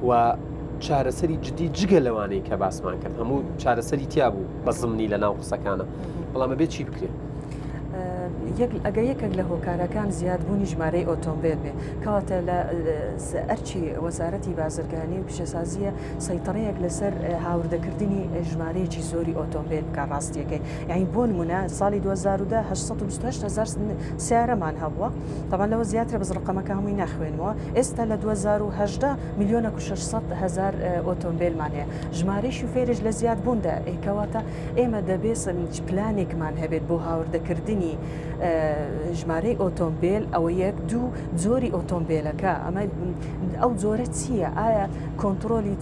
و چارەسەری جددی جگە لەوانەی کە باسمان کرد هەموو چارەسەری تیا بوو بە زمنی لە ناو قسەکانە بەڵام ئەبێ چی بکرێت؟ ئەگەر یەکێک لە هۆکارەکان زیادبوونی ژمارەی ئۆتۆمبێل بێ کەواتە لە ئەرچی وەزارەتی بازرگانی و پیشەسازیە سەیتەڕەیەک لەسەر هاوردەکردنی ژمارەیەکی زۆری ئۆتۆمبێل بکە ڕاستیەکەی یعنی بۆ نمونە ساڵی 2010 828 هزار سیارەمان هەبووە تەبعەن لەوە زیاترە بەس ڕقەمەکە هەمووی ناخوێنمەوە ئێستا لە 2018 ملیۆنەک و 600 هزار ئۆتۆمبێلمان هەیە ژمارەی شوفێریش لە زیادبووندا کەواتە ئێمە دەبێت پلانێکمان هەبێت بۆ هاوردەکردنی ژمارەی ئۆتۆمبێل ئەوە یەک دوو جۆری ئۆتۆمبێلەکە ئەمە ئەو جۆرە چییە ئایا کۆنترۆلی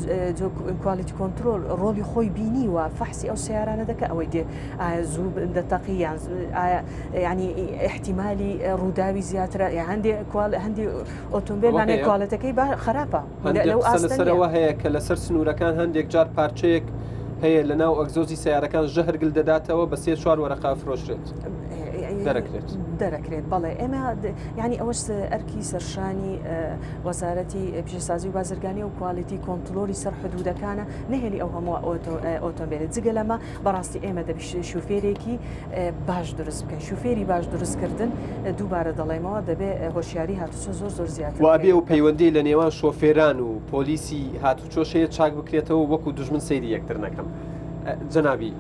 quality control ڕۆلی خۆی بینیوە فەحسی ئەو سیارانە دەکە ئەوەی دێ ئایا زوو دەتەقی یان ئایا ینی احتیمالی ڕووداوی زیاترە یا هەندێک هەندێک ئۆتۆمبێلانە quality ەکەی خراپە هەندێک قسە لەسەر ئەوە هەیە کە لەسەر سنوورەکان هەندێک جار پارچەیەک هەیە لە ناو ئەگزۆزی سیارەکان ژەهر گل دەداتەوە بە سێ چوار وەرەقە فرۆشرێت دەرەکرێت دەرەکرێت بەڵێ ئێمە ینی ئەوەش ئەرکی سەرشانی وەزارەتی پیشەسازی و بازرگانی و quality control ی سەر حدودەکانە نهێلی ئەو هەموو ئۆتۆمبیلە جگە لەمە بەڕاستی ئێمە دەبی شوفێرێکی باش دروست بکەین شوفێری باش دروستکردن دووبارە دەڵێمەوە دەبێ هۆشیاری هاتوچۆ زۆر زۆر زیاتر وابێ و پەیوەندی لە نێوان شۆفێران و پۆلیسی هاتوچۆش هەیە چاک بکرێتەوە وەکو دوژمن سەیری یەکتر نەکەم جەنابی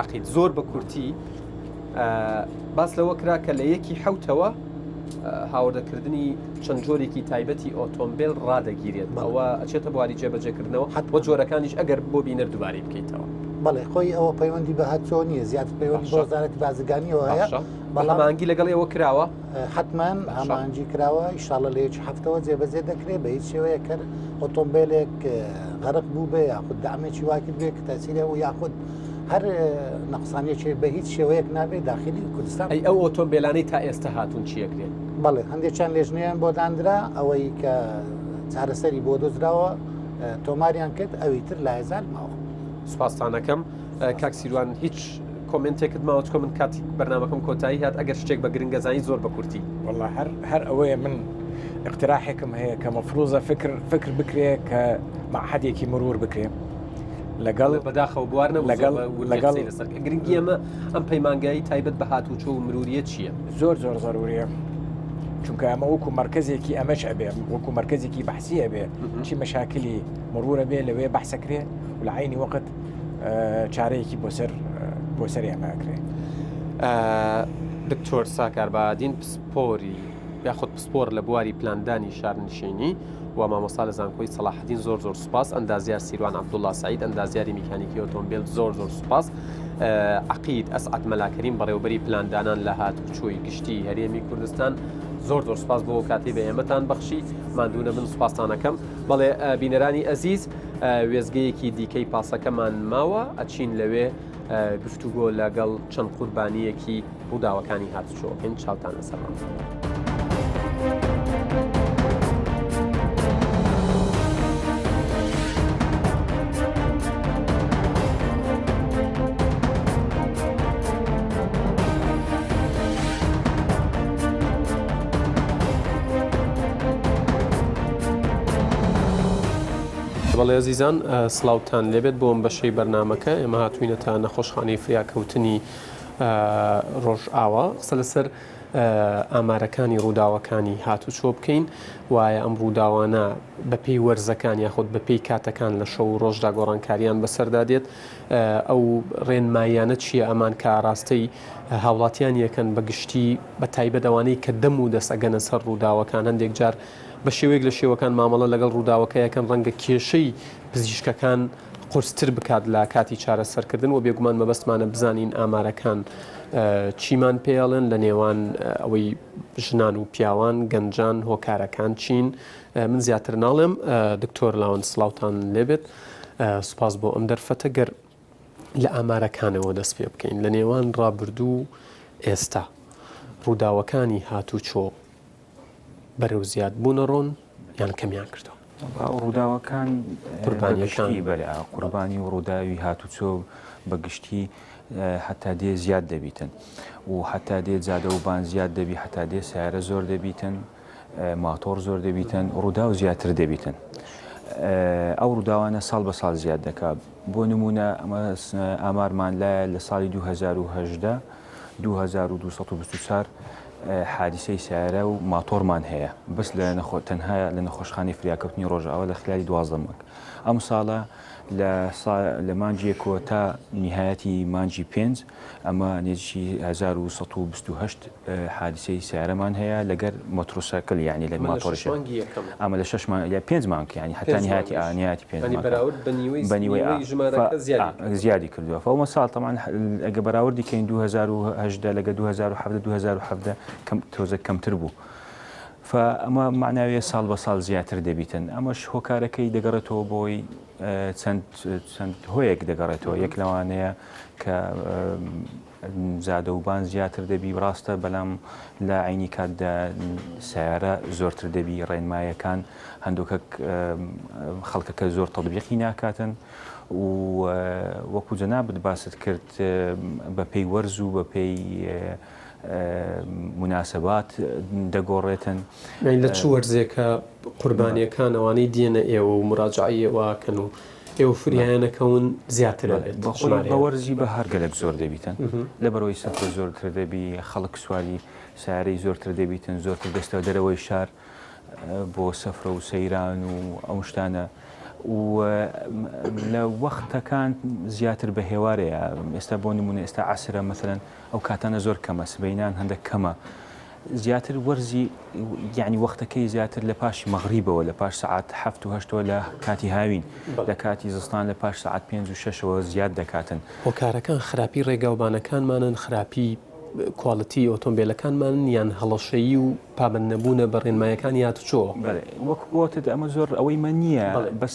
عەقید زۆر بە کورتی باس لەوە کرا کە لە یەکی حوتەوە هاوردەکردنی چەند جۆرێکی تایبەتی ئۆتۆمبیل ڕادەگیرێت ئەوە ئەچێتە بواری جێبەجێکردنەوە بۆ جۆرەکانیش ئەگەر بۆ بینەر دووبارەی بکەیتەوە. بەڵێ خۆی ئەوە پەیوەندی بە هاتوچۆ نییە زیاتر پەیوەندی بە وەزارەتی بازرگانیەوە هەیە بەڵام هەماهەنگی لەگەڵ ئێوە کراوە؟ حەتمەن هەماهەنگی کراوە ئیشاڵە لە یەکی هەفتەوە جێبەجێ دەکرێت بە هیچ شێوەیەک هەر ئۆتۆمبیلێک غەرق بوو بێ یاخود دامێکی وا کرد بێ کە تەسیرە و یاخود هەر نەقسانیەکی بە هیچ شێوەیەک نابێت داخلی کوردستان. ئەی ئەو ئۆتۆمبیلانەی تا ئێستا هاتوون چیەکرێن؟ بەڵێ هەندێکیان لێژنەیان بۆ داندرا ئەوەی کە چارەسەری بۆ دۆزراوە تۆماریان کرد ئەوی تر لایەزال ماوە. سوپاستانەکەم کاک سیروان هیچ کۆمێنتێکت ماوە چکۆ من کاتی بەرنمەکەم کۆتایی هات ئەگەر شتێک بە گرنگەزانی زۆر بە کورتی. والله هەر هەر ئەوەیە من اقتراحێکم هەیە کە مەفروزە فکر فکر بکرێ کە مەعهەدێکی مرور بکرێ لەگەڵ بەداخەوە بوار نەبوو لەگەڵ لەگەڵ لەسەر گرنگی ئەمە ئەم پەیمانگایی تایبەت بە هاتوچۆ و مروریە چییە؟ زۆر زۆر زەروریە چونکە ئەمە وەکو مەرکەزێکی ئەمەش ئەبێ وەکو مەرکەزێکی بەحسی ئەبێ چی مەشاکلی مرورە بێ لەوێ بەحسەکرێ و لە عینی وەقت چارەیەکی بۆ سەر بۆ سەر ئێمە ئەکرێ. دکتۆر ساکار بادین پسپۆری یاخود پسپۆر لە بواری پلاندانی شارنشینی و مامۆستا لە زانکۆی سەڵاحەدین زۆر زۆر سوپاس ئەندازیار سیروان عەبدوڵا سعید ئەندازیاری میکانیکی ئۆتۆمبیل زۆر زۆر سوپاس عقید ئەسعد مەلاکەریم بەڕێوبەری پلاندانان لە هاتوچۆی گشتی هەرێمی کوردستان زۆر زۆر سوپاس بۆ کاتی بە ئێمەتان بەخشی ماندوو نەبن سوپاستانەکەم بەڵێ بینەرانی ئەزیز وێستگەیەکی دیکەی پاسەکەمان ماوە ئەچین لەوێ گفتوگۆ لەگەڵ چەند قوربانییەکی ڕووداوەکانی هاتوچۆ ئەکەین چاوتان لەسەرمان. بەڵێ ئەزیزان سڵاوتان لێبێت بۆ ئەم بەشەی بەرنامەکە ئێمە هاتوینەتە نەخۆشخانەی فریاکەوتنی ڕۆژئاوا قسە لەسەر ئامارەکانی ڕووداوەکانی هاتوچۆ بکەین وایە ئەم ڕووداوانە بەپێی وەرزەکان یاخود بەپێی کاتەکان لە شەو و ڕۆژدا گۆڕانکاریان بەسەردا دێت ئەو ڕێنماییانە چییە ئەمان کە ئاراستەی هاوڵاتیان یەکەن بە گشتی بە تایبەت ئەوانەی کە دەم و دەست ئەگەنە سەر ڕووداوەکان هەندێک جار. بە شێوەیەک لە شێوەکان مامەڵە لەگەڵ ڕووداوەکە یەکەن ڕەنگە کێشەی پزیشکەکان قورستر بکات لە کاتی چارەسەرکردن و بێگومان مەبەستمانە بزانین ئامارەکان چیمان پێڵێن لە نێوان ئەوەی ژنان و پیاوان گەنجان هۆکارەکان چین من زیاتر ناڵێم دکتۆر لاوەند سڵاوتان لێبێت سوپاس بۆ ئەم دەرفەتە گەر لە ئامارەکانەوە دەست پێ بکەین لە نێوان ڕابردوو و ئێستا ڕووداوەکانی هاتوچۆ بەرەو زیاد بوونە ڕۆن یان کەمیان کردووە؟ ڕووداوەکان قوربانیەکان بەلێ قوربانی و ڕووداوی هاتوچۆ بە گشتی هەتا دێ زیاد دەبیتن و هەتا دێ جادە و بان زیاد دەبی هەتا دێ سیارە زۆر دەبیتن ماتۆڕ زۆر دەبیتن ڕووداو زیاتر دەبیتن ئەو ڕووداوانە ساڵ بە ساڵ زیاد دەکات بۆ نمونە ئەمە ئامارمان لایە لە ساڵی 2018 2224 حادیسەی سیارە و ماتۆڕمان هەیە بەس لە نەخۆ تەنها لە نەخۆشخانەی فریاکەوتنی ڕۆژئاوا لە خلالی 12 مانگ ئەم ساڵە لە لە مانگی یەکەوە تا نیهایەتی مانگی پێنج ئەمە نێزیکی 1128 حادیسەی سیارەمان هەیە لەگەر مۆتۆرسایکل یعنی لە ماتۆڕیش ئەمە لە شەش مانگ یا پێنج مانگ یعنی حتا نهایەتی نهایەتی پێنج مانگ بەراورد بە نیوەی بە نیوەی ژمارەکە زیادی کردووە فەومە ساڵ تەمان ئەگە بەراوردی کەین 2018 لەگە 2017 2017 کەم تۆزە کەمتر بوو فە ئەمە معناویە ساڵ بە ساڵ زیاتر دەبیتن ئەمەش هۆکارەکەی دەگەڕێتەوە بۆی چەند چەند هۆیەک دەگەڕێتەوە یەک لەوانەیە کە جادەوبان زیاتر دەبی ڕاستە بەلام لە عینی کاتدا سیارە زۆرتر دەبی ڕێنمایەکان هەندوکە خەڵکەکە زۆر تەطبیقی ناکاتن و وەکو جەنابت باست کرد بە پێی وەرز و بە پێی مناسبات دەگۆڕێتن. لە چ وەرزێکە قوربانیەکان ئەوانەی دێنە ئێوە و مراجعەی ئێوە ئەکەن و ئێوە فریایان ئەکەون زیاتر ئەبێت ژمارەیان؟ بە وەرزی بەهار گەلەک زۆر دەبیتن لەبەرئەوەی سەفرە زۆرتر دەبی خەڵک سواری سەیارەی زۆرتر دەبیتن زۆرتر دەستە دەرەوەی شار بۆ سەفرە و سەیران و ئەو شتانە و لە وەختەکان زیاتر بە هێوارەیە ئێستا بۆ نمونە ئێستا عەسرە مەسەلەن ئەو کاتانە زۆر کەمە سبەینان هەندێک کەمە زیاتر وەرزی یعنی وەختەکەی زیاتر لە پاش مەغریبەوە لە پاش سەعات هەفت و هەشتەوە لە کاتی هاوین لە کاتی زستان لە پاش سەعات پێنج و شەشەوە زیاد دەکاتن. هۆکارەکان خراپی ڕێگاوبانەکانمانن، خراپی کواڵیتی ئۆتۆمبێلەکانمانن یان هەڵەشەیی و پابەند نەبوونە بە ڕێنمایەکانی هاتوچۆ؟ بەڵێ وەکو وتت ئەمە زۆر ئەوەی من نییە بەس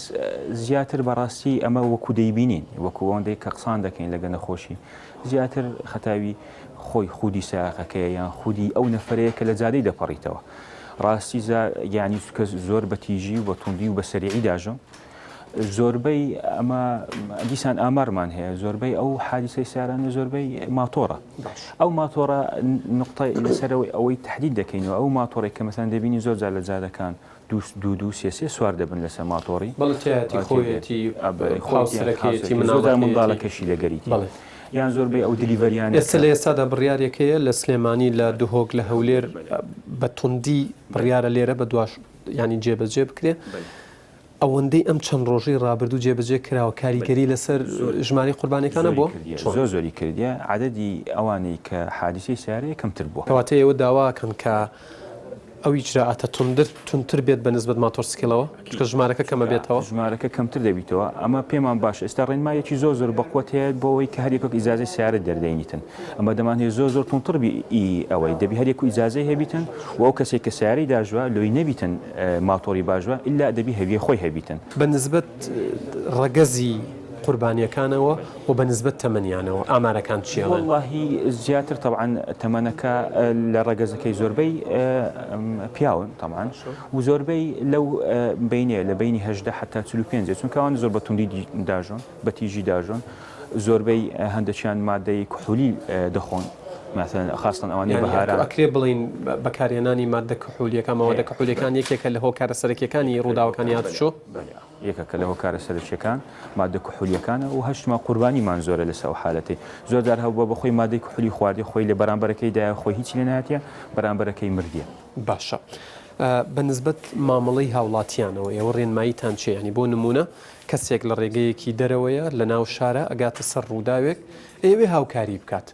زیاتر بەڕاستی ئەمە وەکو دەیبینین وەکو ئەوەندەی کە قسان دەکەین لەگە نەخۆشی زیاتر خەتاوی خۆی خودی سایەقەکەیە یان خودی ئەو نەفەرەیە کە لە جادەی دەپەڕیتەوە ڕاستی یانی چونکە زۆر بە تیژی و بە توندی و بە سەریعی داژۆم زۆربەی ئەمە دیسان ئامارمان هەیە زۆربەی ئەو حادیسەی سیارانە زۆربەی ماتۆڕە ئەو ماتۆڕە نقطە لەسەرەوەی ئەوەی تهدید دەکەینەوە ئەو ماتۆڕێک کە مەسەن دەبینی زۆر جار لە جادەکان دوو دوو دوو سێ سێ سوار دەبن لەسەر ماتۆڕی. بەڵێ تیایەتی خۆیەتی هاوسەرەکەیەتی مناڵەکەیەتی. منداڵەکەشی لەگەریتی. بەڵێ. یان زۆربەی ئەو delivery یانە ئێستا لە ئێستادا بڕیارێک هەیە لە سلێمانی لە دهۆک لە هەولێر بە توندی بڕیارە لێرە بە دواش یانی جێبەجێ بکرێ. ئەوەندەی ئەم چەند ڕۆژەی ڕابردوو جێبەجێ کراوە کاریگەری لەسەر ژمارەی قوربانیەکان هەبووە؟ چۆن؟ زۆر زۆری کردیە عەدەدی ئەوانەی کە حادیسەی سەیارەیە کەمتر بووە. کەواتە ئێوە داوا ئەکەن کە ئەو ئیجرائاتە توندر توندتر بێت بە نسبەت ماتۆرسکیلەوە؟ چونکە ژمارەکە کەمە بێتەوە؟ ژمارەکە کەمتر دەبیتەوە ئەمە پێمان باشە ئێستا ڕێنمایەکی زۆر زۆر بەقوەت هەیە بۆ ئەوەی کە هەر یەکێک ئیجازەی سەیارە دەردەینیتن ئەمە دەمانهەوێت زۆر زۆر توندتر بی ئی ئەوەی دەبی هەر یەک و ئیجازەی هەبیتن و ئەو کەسێک کە سەیارەی داژوە لۆی نەبیتن ماتۆڕی باژوە ئیلا دەبی هەویەی خۆی هەبیتن. بە نسبەت ڕەگەزی قوربانیەکانەوە و بە نسبەت تەمەنیانەوە ئامارەکان چی ئەڵێن؟ وەڵاهی زیاتر تەبعەن تەمەنەکە لە ڕەگەزەکەی زۆربەی پیاون تەبعەن و زۆربەی لەو بەینەیە لە بەینی 18 حتا 45 چونکە ئەوان زۆر بە توندی داژۆن بە تیژی داژۆن زۆربەی هەندەکیان مادەی کحولی دەخۆن مثلا خاصة ئەوانەی بەهاران. ئەکرێ بڵێین بەکارهێنانی ماددە کحولیەکان مەوادە کحولیەکان یەکێکە لە هۆکارە سەرەکیەکانی ڕووداوەکانی هاتوچۆ؟ یەکێکە لە هۆکارە سەرەکیەکان ماددە کحولیەکانە و هەشتما قوربانیمان زۆرە لەسەر ئەو حالەتەی زۆر جار هەبووە بەخۆی مادەی کحولی خواردی خۆی لە بەرامبەرەکەی دایە خۆی هیچی لێ نەهاتیە بەرامبەرەکەی مردیە. باشە بە نسبەت مامەڵەی هاوڵاتیانەوە ئێوە ڕێنماییتان چیە یانی بۆ نموونە کەسێک لە ڕێگەیەکی دەرەوەیە لە ناو شارە ئەگاتە سەر ڕووداوێک ئەیەوێ هاوکاری بکات.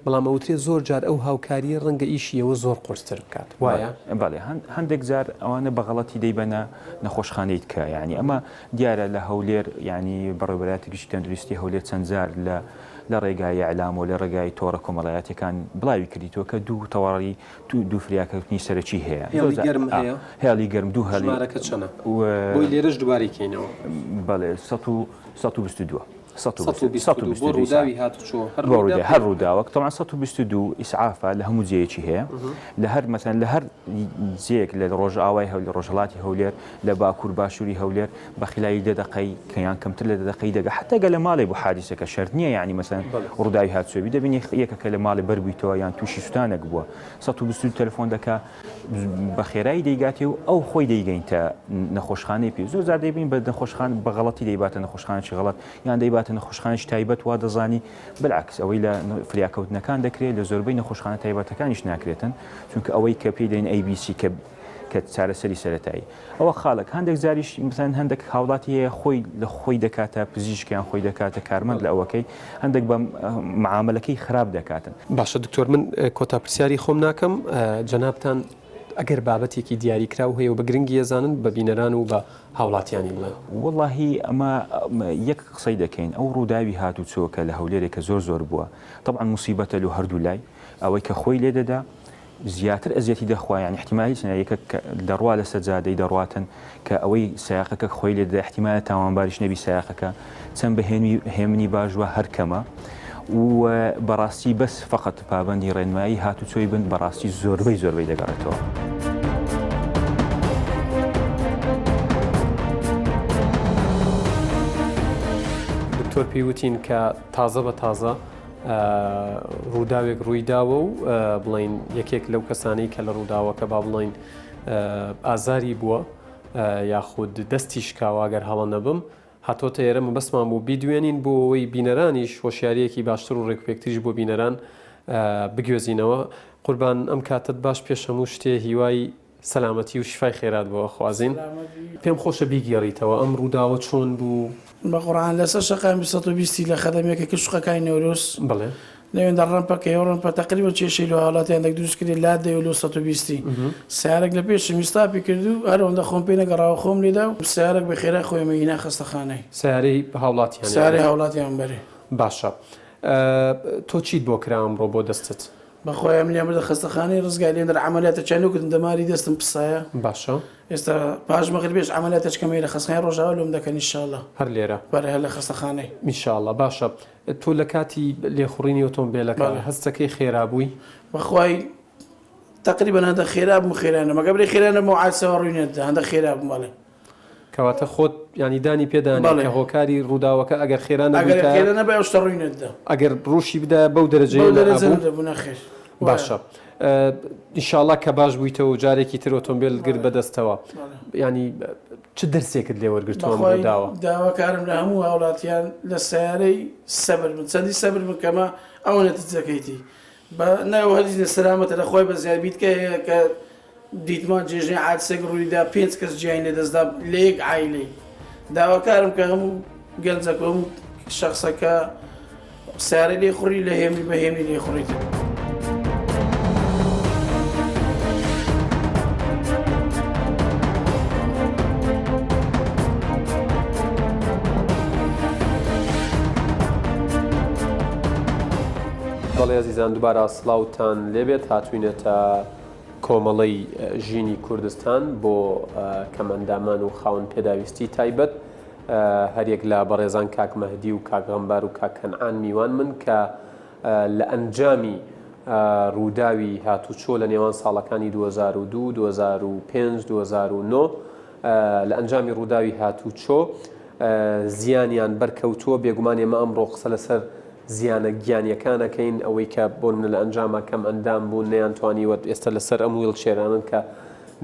بەڵام ئەوترێت زۆر جار ئەو هاوکارییە ڕەنگە ئیشی ئێوە زۆر قورستر بکات، وایە؟ بەڵێ، هەندێک جار ئەوانە بە غەڵەتی دەیبەنە نەخۆشخانەی تکە، یانی ئەمە دیارە لە هەولێر یانی بەڕێوەبەرایەتی گشتی تەندروستی هەولێر چەند جار لە لە ڕێگای ئیعلام و لە ڕێگای تۆڕە کۆمەڵایەتیەکان بڵاوی کردیتەوە کە دوو تەواڕی دوو فریاکەوتنی سەرەکی هەیە. هێڵی گەرم هەیە؟ هێڵی گەرم دوو هێڵی. ژمارەکە چەنە؟ بۆی لێرەش دووبارەی کەینەوە. بەڵێ 122. 122 بۆ ڕووداوی هاتوچۆ هەر ڕووداوێک هەر ڕووداوەک تەبعەن 122 ئیسعافە لە هەموو جێیەکی هەیە لە هەر مەسەن لە هەر جێیەک لە ڕۆژئاوای هەولێر ڕۆژهەڵاتی هەولێر لە باکوور باشووری هەولێر بە خلالی دە دەقەی کە یان کەمتر لە دە دەقەی دەگا حتا گە لە ماڵێ بوو حادیسەکە شەرت نییە یعنی مەسەن ڕووداوی هاتوچۆ بی دەبینی یەکەکە لە ماڵێ بەربوویتەوە یان تووشی سوتانێک بووە 122 تەلەفۆن دەکا بە خێرایی دەیگاتێ و ئەو خۆی دەیگەینتە نەخۆشخانەی پێ زۆر جار دەیبین بە نەخۆشخان بە غەڵەتی دەیباتە نەخۆشخانەی غەڵەت یان دەیباتە نەخۆشخانەی تایبەت وا دەزانی بالعکس ئەوەی لە فریاکەوتنەکان دەکرێت لە زۆربەی نەخۆشخانە تایبەتەکانیش ناکرێتن چونکە ئەوەی کە پێی دەین ABC کە کە چارەسەری سەرەتایی ئەوە خاڵک هەندێک جاریش مثلەن هەندێک هاوڵاتی هەیە خۆی لە خۆی دەکاتە پزیشکیان خۆی دەکاتە کارمەند لە ئەوەکەی هەندێک بە معاملەکەی خراپ دەکاتن. باشە دکتۆر من کۆتا پرسیاری خۆم ناکەم جەنابتان ئەگەر بابەتێکی دیاریکراو هەیە و بە گرنگی ئەزانن بە بینەران و بە هاوڵاتیانی بڵێن. وەڵاهی ئەمە یەک قسەی دەکەین ئەو ڕووداوی هاتوچۆ کە لە هەولێرێ کە زۆر زۆر بووە تەبعەن موسیبەتە لۆ هەردوو لای ئەوەی کە خۆی لێ دەدا زیاتر ئەزیەتی دەخوا یانی احتیمال هیچ نیە یەکەک کە دەڕوا لەسەر جادەی دەڕواتن کە ئەوەی سایەقەکە خۆی لێ دەدا احتیمالە تاوانباریش نەبی سایەقەکە چەند بە هێنوی هێمنی باش وە هەر کەمە و بەڕاستی بەس فقط پابەندی ڕێنمایی هاتوچۆی بن بەڕاستی زۆربەی زۆربەی دەگەڕێتەوە. دکتۆر پێی وتین کە تازە بە تازە ڕووداوێک ڕووی داوە و بڵین یەکێک لەو کەسانەی کە لە ڕووداوەکە با بڵین ئازاری بووە یاخود دەستی شکاوە گەر هەڵە نەبم هاتۆتە ئێرە مەبەستمان بوو بیدوێنین بۆ ئەوەی بینەرانیش هۆشیاریەکی باشتر و ڕێکوپێکتریش بۆ بینەران بگوێزینەوە قوربان ئەم کاتت باش پێش هەموو شتێ هیوای سەلامەتی و شیفای خێرات بۆ ئەخوازین. پێم خۆشە بیگێڕیتەوە ئەم ڕووداوە چۆن بوو؟ بەقورعان لەسەر شەقامی 120 لە خەدەمێکە کە شوقەکانی نەورۆز بەڵێ. لەوێندا ڕەمپەکە هەیە و ڕەمپە تەقریبەن کێشەی لۆ هاوڵاتیان دەک دروست کردی لات دەوێ لۆ 120 سەیارەک لە پێشم ئیستاپی کرد و هەر ئەوەندە خۆم پێ نەگەڕاوە خۆم لێدا و سەیارەک بە خێرای خۆی ئەمەی هینا خەستەخانەی. سەیارەی هاوڵاتیان یانی؟ سەیارەی هاوڵاتیان بەرێ. باشە تۆ چیت بۆ کرا ئەمڕۆ بۆ دەستت؟ بەخوای ئەمنیان بردە خەستەخانەی ڕزگاری لێم دەر عەمەلیاتەکیان لۆ کردم دەماری دەستم پسایە. باشە. ئێستا پاش مەغریبێش عەمەلیاتەکەم هەیە لە خەستخانەی ڕۆژاوا لۆم دەکەن ئینشاڵا. هەر لێرە؟ بەرێ هەر لە خەستەخانەی. ئینشاڵا باشە تۆ لە کاتی لێخوڕینی ئۆتۆمبێلەکە بەڵێ. هەستەکەی خێرا بووی؟ بەخوای تەقریبەن هەندە خێرا بووم خێرا نەبووم ئەگەر برێ خێرا نەبووم عادسەوە ڕووی نەدەدا هەندە خێرا بووم بەڵێ. کەواتە خۆت یانی دانی پێ دانێ بەڵێ. کە هۆکاری ڕووداوەکە ئەگەر خێرا ئەگەر نەبوویتایە خێرا نەبایە ئەو شتە ڕووی نەدەدا. ئەگەر ڕووشی بدایە بەو دەرەجەیە بەو دەرەجە نەئەبوو. نەدەبوو نەخێر وایە. باشە ئینشاڵا کە باش بوویتەوە و جارێکی تر ئۆتۆمبێلت گرت بەڵێ بە دەستەوە بەڵێ. یانی چ دەرسێکت لێ وەرگرتووە ئەم بەخوای ڕووداوە؟ داواکارم لە هەموو هاوڵاتیان لە سەیارەی سەبر بن چەندی سەبر بن کەمە ئەوە نەتیجەکەیتی بە ناو هەریش لە سەلامەتە لە خوای بەزیاد بیتکە هەیە کە دیتمان جێژنی عادسێک ڕوویدا پێنج کەس گیانی لەدەستدا لە یەک عایلەی داواکارم کە هەموو گەنجەکە هەموو شەخسەکە سیارە لێ خوڕی لە هێمنی بە هێمنی لێ خوڕیت. بەڵێ ئەزیزان دوبارە سڵاوتان لێبێت هاتوینەتە کۆمەڵەی ژینی کوردستان بۆ کەمئەندامان و خاوەن پێداویستی تایبەت هەریەک لە بەڕێزان کاک مەهدی و کاک غەمبار و کاک کەنعان میوان من کە لە ئەنجامی ڕووداوی هاتوچۆ لە نێوان ساڵەکانی 2002 2005 2009 لە ئەنجامی ڕووداوی هاتوچۆ زیانیان بەرکەوتووە بێگومان ئێمە ئەمڕۆ قسە لەسەر زیانە گیانیەکان ئەکەین ئەوەی کە بۆ نمونە لە ئەنجاما کەم ئەندام بوون نەیانتوانیوە ئێستا لەسەر ئەم ویڵچێرانەن کە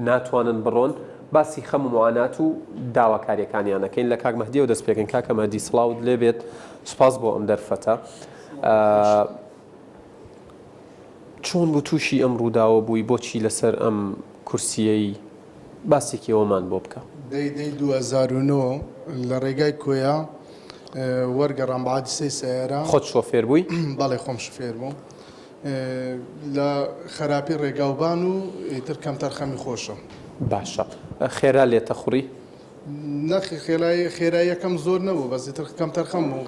ناتوانن بڕۆن باسی خەم و معانات و داواکاریەکانیان ئەکەین لە کاک مەهدیەوە دەست پێکەین کاکە مەهدی سڵاوت لێ بێت سوپاس بۆ ئەم دەرفەتە چۆن بوو تووشی ئەم ڕووداوە بووی بۆچی لەسەر ئەم کورسیەی باسێکی ئەوەمان بۆ بکە. دەی دەی 2009 لە ڕێگای کۆیە وەرگەڕام بە عادیسەی سەیارە. خۆت شۆفێر بووی؟ بەڵێ خۆم شوفێر بووم. لە خەراپی ڕێگاوبان و ئیتر کەمتەرخەمی خۆشم. باشە خێرا لێتە خوڕی؟ نەخێر خێرایی خێراییەکەم زۆر نەبوو بەس ئیتر کەمتەرخەم بووم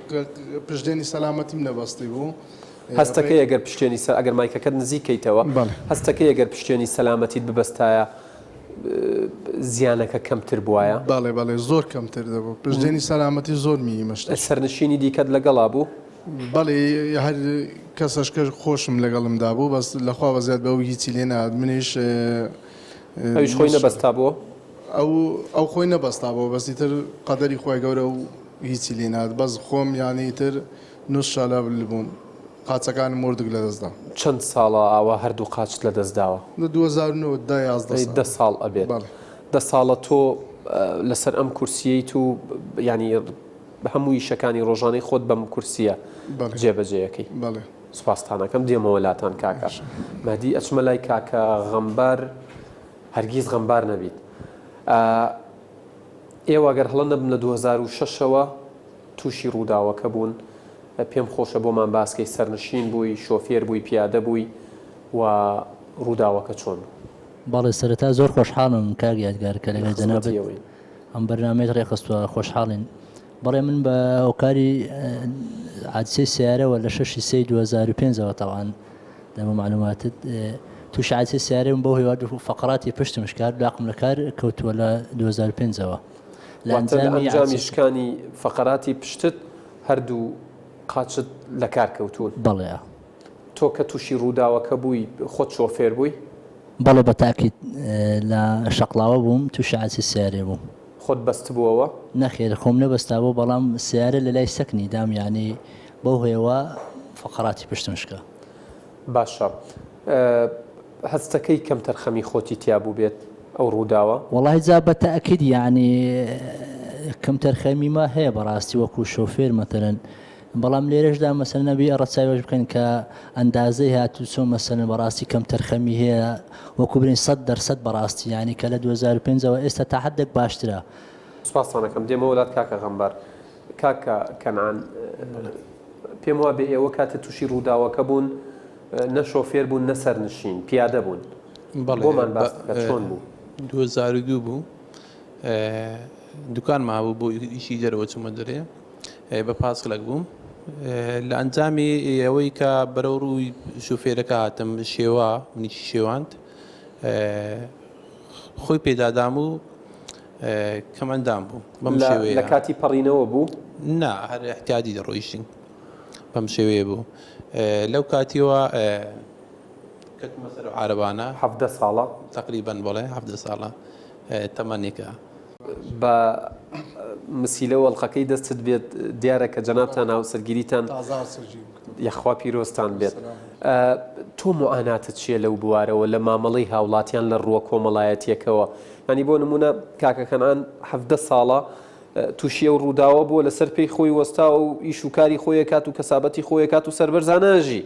پشتێنی سەلامەتیم نەبەستی بوو. هەستەکەی ئەگەر پشتێنی سە ئەگەر مایکەکەت نزیک کەیتەوە بەڵێ. هەستەکەی ئەگەر پشتێنی سەلامەتیت ببەستایە زیانەکە کەمتر بوایە؟ بەڵێ بەڵێ زۆر کەمتر دەبوو پشتێنی سەلامەتی زۆر میهیمە شتێک. سەرنشینی دیکەت لەگەڵا بوو؟ بەڵێ هەر کەسەش کە خۆشم لەگەڵمدا بوو بەس لەخوا بەزیاد بە ئەو هیچی لێ نەهات منیش ئەویش خۆی نەبەستابووە؟ ئەو ئەو خۆی نەبەستابەوە بەس ئیتر قەدەری خوای گەورە و هیچی لێ نەهات بەس خۆم یانی ئیتر نوس شالە بووم قاچەکانم وردک لەدەست دام. چەند ساڵە ئاوا هەردوو قاچت لەدەست داوە؟ لە 2009 دە 11 ساڵ. دە ساڵ ئەبێت. بەڵێ. دە ساڵە تۆ لەسەر ئەم کورسیەیت و یانی هەموو ئیشەکانی ڕۆژانەی خۆت بەم کورسیە بەڵێ. جێبەجێ ئەکەی. بەڵێ. سوپاستان ئەکەم دێمەوە لاتان کاکە مەهدی ئەچمە لای کاکە غەمبار هەرگیز غەمبار نەبیت ئێوە گەر هەڵە نەبم لە 2006 ەوە تووشی ڕووداوەکە بوون پێم خۆشە بۆمان باسکەی سەرنشین بووی شۆفێر بووی پیادە بووی و ڕووداوەکە چۆن بوو؟ بەڵێ سەرەتا زۆر خۆشحاڵم کاک یادگار کە لە لەگەڵ خزمەتی جەنابت ئەوەین. ئەم بەرنامەیەت ڕێکخستووە خۆشحاڵین. بەڵێ من بە هۆکاری حادیسەی سەیارەوە لە شەشی سێی 2005 ەوە تەبعەن دەمە معلوماتت تووشی حادیسەی سەیارە بووم بەو هۆیەوە دوو فەقەراتی پشتم شکا لاقم لە کار کەوتووە لە 2005 ەوە لە واتە لە ئەنجامی ئەنجامی حادیسەی شکانی فەقەراتی پشتت هەردوو قاچت لە کار کەوتوون. بەڵێ. تۆ کە تووشی ڕووداوەکە بووی خۆت شۆفێر بووی؟ بەڵێ بە تاکید لە شەقڵاوە بووم تووشی حادیسەی سەیارەیە بووم. خۆت بەستبووەوە؟ نەخێر خۆم نەبەستابوو بەڵام سەیارە لە لای سەکنی دام یانی بەو هۆیەوە فەقەراتی پشتم شکا. باشە هەستەکەی کەمتەرخەمی خۆتی تیا بووبێت ئەو ڕووداوە؟ وەڵاهی جا بە تەئکید یانی کەمتەرخەمی ما هەیە بەڕاستی وەکوو شۆفێر مەسەلەن بەڵام لێرەشدا مەسەلەن ئەبی ڕەچاوی ئەوەش بکەین کە ئەندازەی هاتوچۆ مەسەلەن بەڕاستی کەمتەرخەمی هەیە وەکو برین 100% بەڕاستی یانی کە لە 2005 ەوە ئێستا تا حدێک باشترە. سوپاستان ئەکەم دێمەوە لات کاکە غەمبار. کاکە کەنعان پێم وابێ ئێوە کاتێ تووشی ڕووداوەکە بوون نە شۆفێر بوون نە سەرنشین پیادە بوون بەڵێ بۆمان باس بکە چۆن بوو؟ 2002 بوو دوکانمان هەبوو بۆ ئیشی دەرەوە چوومە دەرێ بە پاسکلەک بووم لە ئەنجامی ئەوەی کە بەرەو ڕووی شوفێرەکە هاتم شێوا منیشی شێواند خۆی پێدادام و کەم ئەندام بوو بەم شێوەیە لە کاتی پەڕینەوە بوو؟ نا هەر احتیادی دەڕۆیشتین بەم شێوەیە بوو لەو کاتیەوە کەتمە سەر عربانە حەڤدە ساڵە تقریبا بەڵێ حەڤدە ساڵە تەمەنێکە. بە مسیلە و ئەڵقەکەی دەستت بێت دیارە کە جەنابتان هاوسەرگیریتان تازە هاوسەرگیریم کردووە. یەخوا پیرۆزتان بێت. تۆ موعاناتت چییە لەو بوارەوە لە مامەڵەی هاوڵاتیان لە ڕووە کۆمەڵایەتییەکەوە؟ یانی بۆ نموونە کاکە کەنعان 17 ساڵە تووشی ئەو ڕووداوە بووە لەسەر پێی خۆی وەستاوە و ئیش و کاری خۆی ئەکات و کەسابەتی خۆی ئەکات و سەربەرزانە ئەژی.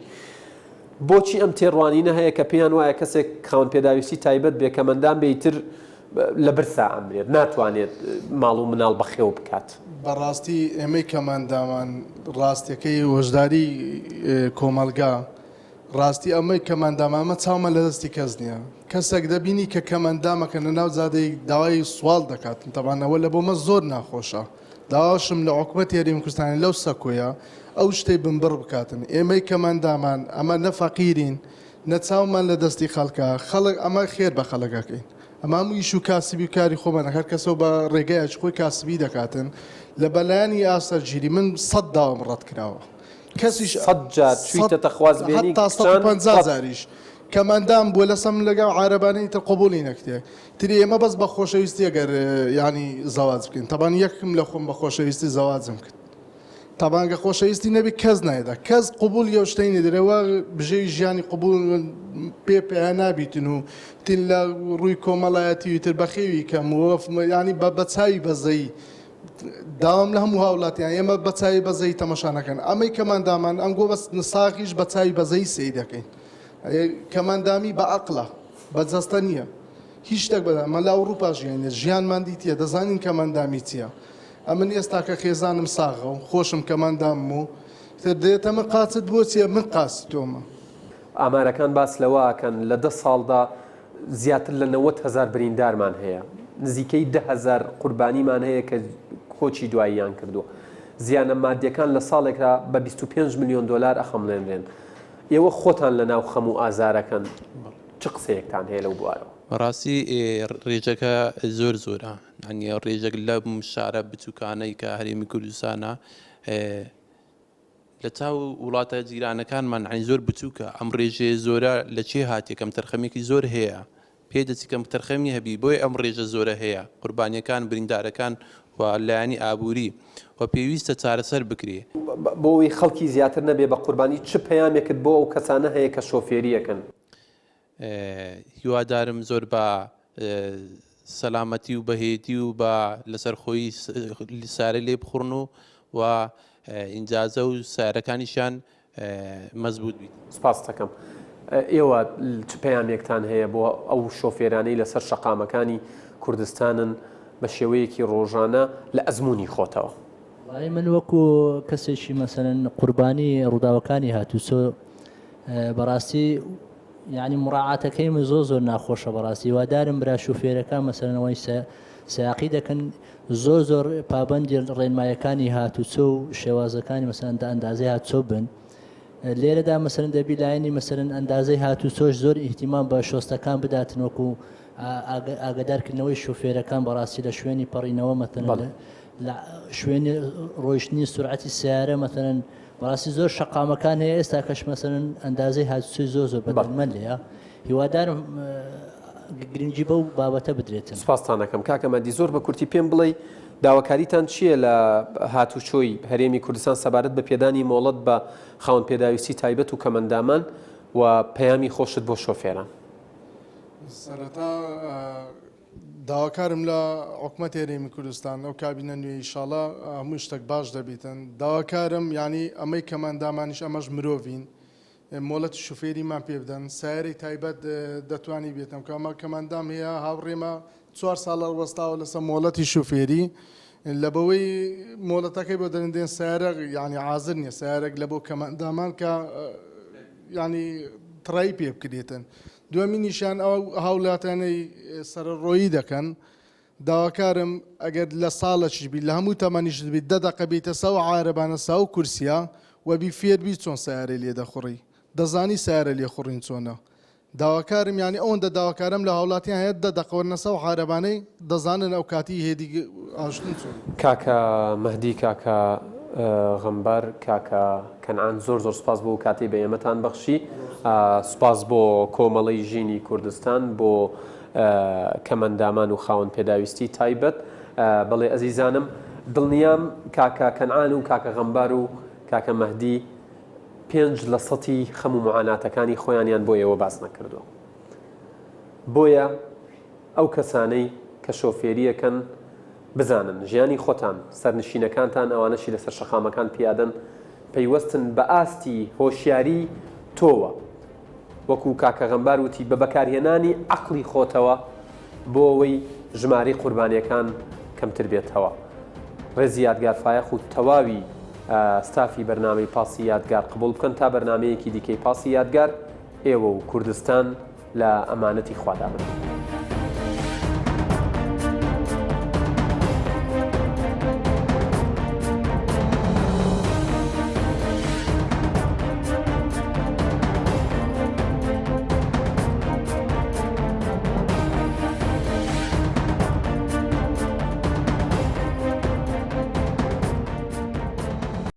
بۆچی ئەم تێڕوانینە هەیە کە پێیان وایە کەسێک خاوەن پێداویستی تایبەت بێ کەمەندام بێ ئیتر لە برسا ئەمرێت ناتوانێت ماڵ و مناڵ بەخێو بکات؟ بەڕاستی ئێمەی کەمئەندامان ڕاستیەکەی هۆشداری کۆمەڵگا ڕاستی ئەمەی کەمئەندامان ئەمە چاومان لە دەستی کەس نییە کەسێک دەبینی کە کەمئەندامەکە لە ناو جادەی داوای سواڵ دەکات تەبان ئەوە لە بۆمە زۆر ناخۆشە داواشم لە حکومەتی هەرێمی کوردستانی لەو سەکۆیە ئەو شتەی بنبڕ بکاتن ئێمەی کەمئەندامان ئەمە نە فەقیرین نە چاومان لە دەستی خەڵکە خەڵک ئەمە خێر بە خەڵک ئەکەین ئەمە هەموو ئیش و کاسبی و کاری خۆمانە هەر کەسەو بە ڕێگایەکی خۆی کاسبی دەکاتن لە بەلایەنی ئاسەرگیری من سەد داوام ڕەت کراوە کەسیش سەد جار چویتەتە خوازبێنی حتا کچان 150 ڕەت جاریش کەمئەندام بووە لەسەم لەگەڵ عارەبانەی تر قبوڵی نەکرێ تری ئێمە بەس بە خۆشەویستی ئەگەر یانی زەواج بکەین تەبان یەکم لە خۆم بە خۆشەویستی زەواجم کرد تەبان گە خۆشەویستی نەبی کەس نایدا کەس قبوڵی ئەو شتەی نەدرێ وە بژێوی ژیانی قبوڵ پێ پیا نابیتن و تین لە ڕووی کۆمەڵایەتی و تر بەخێوی کەم و ینی بە بە چاوی بەزەیی داوام لە هەموو هاوڵاتیان ئێمە بە چاوی بەزەیی تەمەشا نەکەن ئەمەی کەماندامان ئەنگۆ بەس نساغیش بە چاوی بەزەیی سەیر دەکەین کەماندامی بە عەقڵە بە جەستە نییە هیچ شتێک بە ئەمە لە ئەوروپا ژیانە ژیانمان دیتیە دەزانین کەماندامی چییە ئەمن ئێستا کە خێزانم ساغە و خۆشم کەماندامم و تر دێتە من قاچت بۆ چیە من قاچی تۆمە. ئامارەکان باس لەوە ئەکەن لە دە ساڵدا زیاتر لە 90 هەزار بریندارمان هەیە، نزیکەی 10,000 قوربانیمان هەیە کە کۆچی دواییان کردووە. زیانە مادیەکان لە ساڵێکدا بە 25 ملیۆن دۆلار ئەخەمڵێنرێن. ئێوە خۆتان لە ناو خەم و ئازارەکەن، چ قسەیەکتان هەیە لەو بوارەوە؟ بەڕاستی ڕێژەکە زۆر زۆرە، یانی ڕێژەک لەم شارە بچووکانەی کە هەرێمی کوردستانە لە چاو وڵاتە جیرانەکانمان یانی زۆر بچووکە، ئەم ڕێژەیە زۆرە لە چێ هاتیە کەمتەرخەمیەکی زۆر هەیە، پێ دەچی کەمتەرخەمی هەبی بۆیە ئەم ڕێژە زۆرە هەیە، قوربانیەکان، بریندارەکان و لایەنی ئابووری و پێویستە چارەسەر بکرێ. بۆ ئەوەی خەڵکی زیاتر نەبێ بە قوربانی چ پەیامێکت بۆ ئەو کەسانە هەیە کە شۆفێریەکەن؟ هیوادارم زۆر بە سەلامەتی و بەهێدی و بە لەسەرخۆیی سارە لێ بخوڕن و و ئینجازە و سارەکانیشیان مەزبوط بیت. سپاست دەکەم. ئێوە چ پەیامێکتان هەیە بۆ ئەو شۆفێرانەی لەسەر شەقامەکانی کوردستانن بە شێوەیەکی ڕۆژانە لە ئەزموونی خۆتەوە؟ وەڵایی من وەکو کەسێکی مەسەلەن قوربانی ڕووداوەکانی هاتوچۆ بەڕاستی یعنی مڕاعاتەکەی من زۆر زۆر ناخۆشە بەڕاستی هیوادارم برا شوفێرەکان مەسەلەن ئەوەی سیاقی دەکەن زۆر زۆر پابەندی ڕێنمایەکانی هاتوچۆ و شێوازەکانی مەسەلەن ئەندازەی هاتوچۆ بن لێرەدا مەسەلەن دەبی لایەنی مەسەلەن ئەندازەی هاتوچۆش زۆر ئیهتیمام بە شۆستەکان بداتن وەکو ئاگادارکردنەوەی شوفێرەکان بەڕاستی لە شوێنی پەڕینەوە مەسەلەن لە شوێنی ڕۆیشتنی سورعەتی سیارە مەسەلەن بەڕاستی زۆر شەقامەکان هەیە ئێستا کەش مەسەلەن ئەندازەی هاتوچۆی زۆر زۆر بەدەگمەن لێیە هیوادارم گرنگی بەو بابەتە بدرێتن. سوپاستان ئەکەم کاکە مەهدی زۆر بە کورتی پێم بڵێی داواکاریتان چییە لە هاتوچۆی هەرێمی کوردستان سەبارەت بە پێدانی مۆڵەت بە خاوەن پێداویستی تایبەت و کەمەندامان و پەیامی خۆشت بۆ شۆفێران؟ سەرەتا داواکارم لە حکومەتی هەرێمی کوردستان ئەو کابینە نوێ ئیشاڵا هەموو شتێک باش دەبیتن داواکارم یعنی ئەمەی کەمەندامانیش ئەمەش مرۆڤین مۆڵەتی شوفێریمان پێ بدەن سیارەی تایبەت دەتوانی بێتم کە ئەمە کەمەندام هەیە هاوڕێمە چوار ساڵە وەستاوە لەسەر مۆڵەتی شوفێری لە بەوەی مۆڵەتەکەی بۆ دەرن دێن سیارە یعنی حازر نییە سیارێک لە بۆ کەمەندامان کە یعنی تڕایی پێ بکرێتن دووەمینیشیان ئەو هاوولاتانەی سەرەڕۆیی دەکەن، داواکارم ئەگەر لە ساڵەکیش بی لە هەموو تەمەنیشت بی دە دەقە بیتە سەو عارەبانە ساو کورسیە و بی فێر بی چۆن سەیارەی لێ دەخوڕی دەزانی سەیارە لێ خوڕین چۆنە داواکارم یانی ئەوەندە داواکارم لە هاوڵاتیان هەیە دە دەقە وەرنە سەو عارەبانەی دەزانن ئەو کاتی هێدی ئاژتن چۆنە. کاکە مەهدی کاکە غەمبار کاکە کەنعان زۆر زۆر سوپاس بۆ کاتەی بە ئێمەتان بەخشی سوپاس بۆ کۆمەڵەی ژینی کوردستان بۆ کەمەندامان و خاوەن پێداویستی تایبەت بەڵێ ئەزیزانم دڵنیام کاکە کەنعان و کاکە غەمبار و کاکە مەهدی پێنج لە سەتی خەم و معاناتەکانی خۆیانیان بۆ ئێوە باس نەکردووە بۆیە ئەو کەسانەی کە شۆفێریەکەن بزانن ژیانی خۆتان، سەرنشینەکانتان ئەوانەشی لەسەر شەقامەکان پیادەن پەیوەستن بە ئاستی هۆشیاری تۆوە. وەکو کاکە غەمبار وتی بە بەکارهێنانی عەقڵی خۆتەوە بۆ ئەوەی ژمارەی قوربانیەکان کەمتر بێتەوە. ڕێزی یادگار فایەق و تەواوی ستافی بەرنامەی پاسی یادگار قبوڵ بکەن تا بەرنامەیەکی دیکەی پاسی یادگار ئێوە و کوردستان لە ئەمانەتی خوادا بن.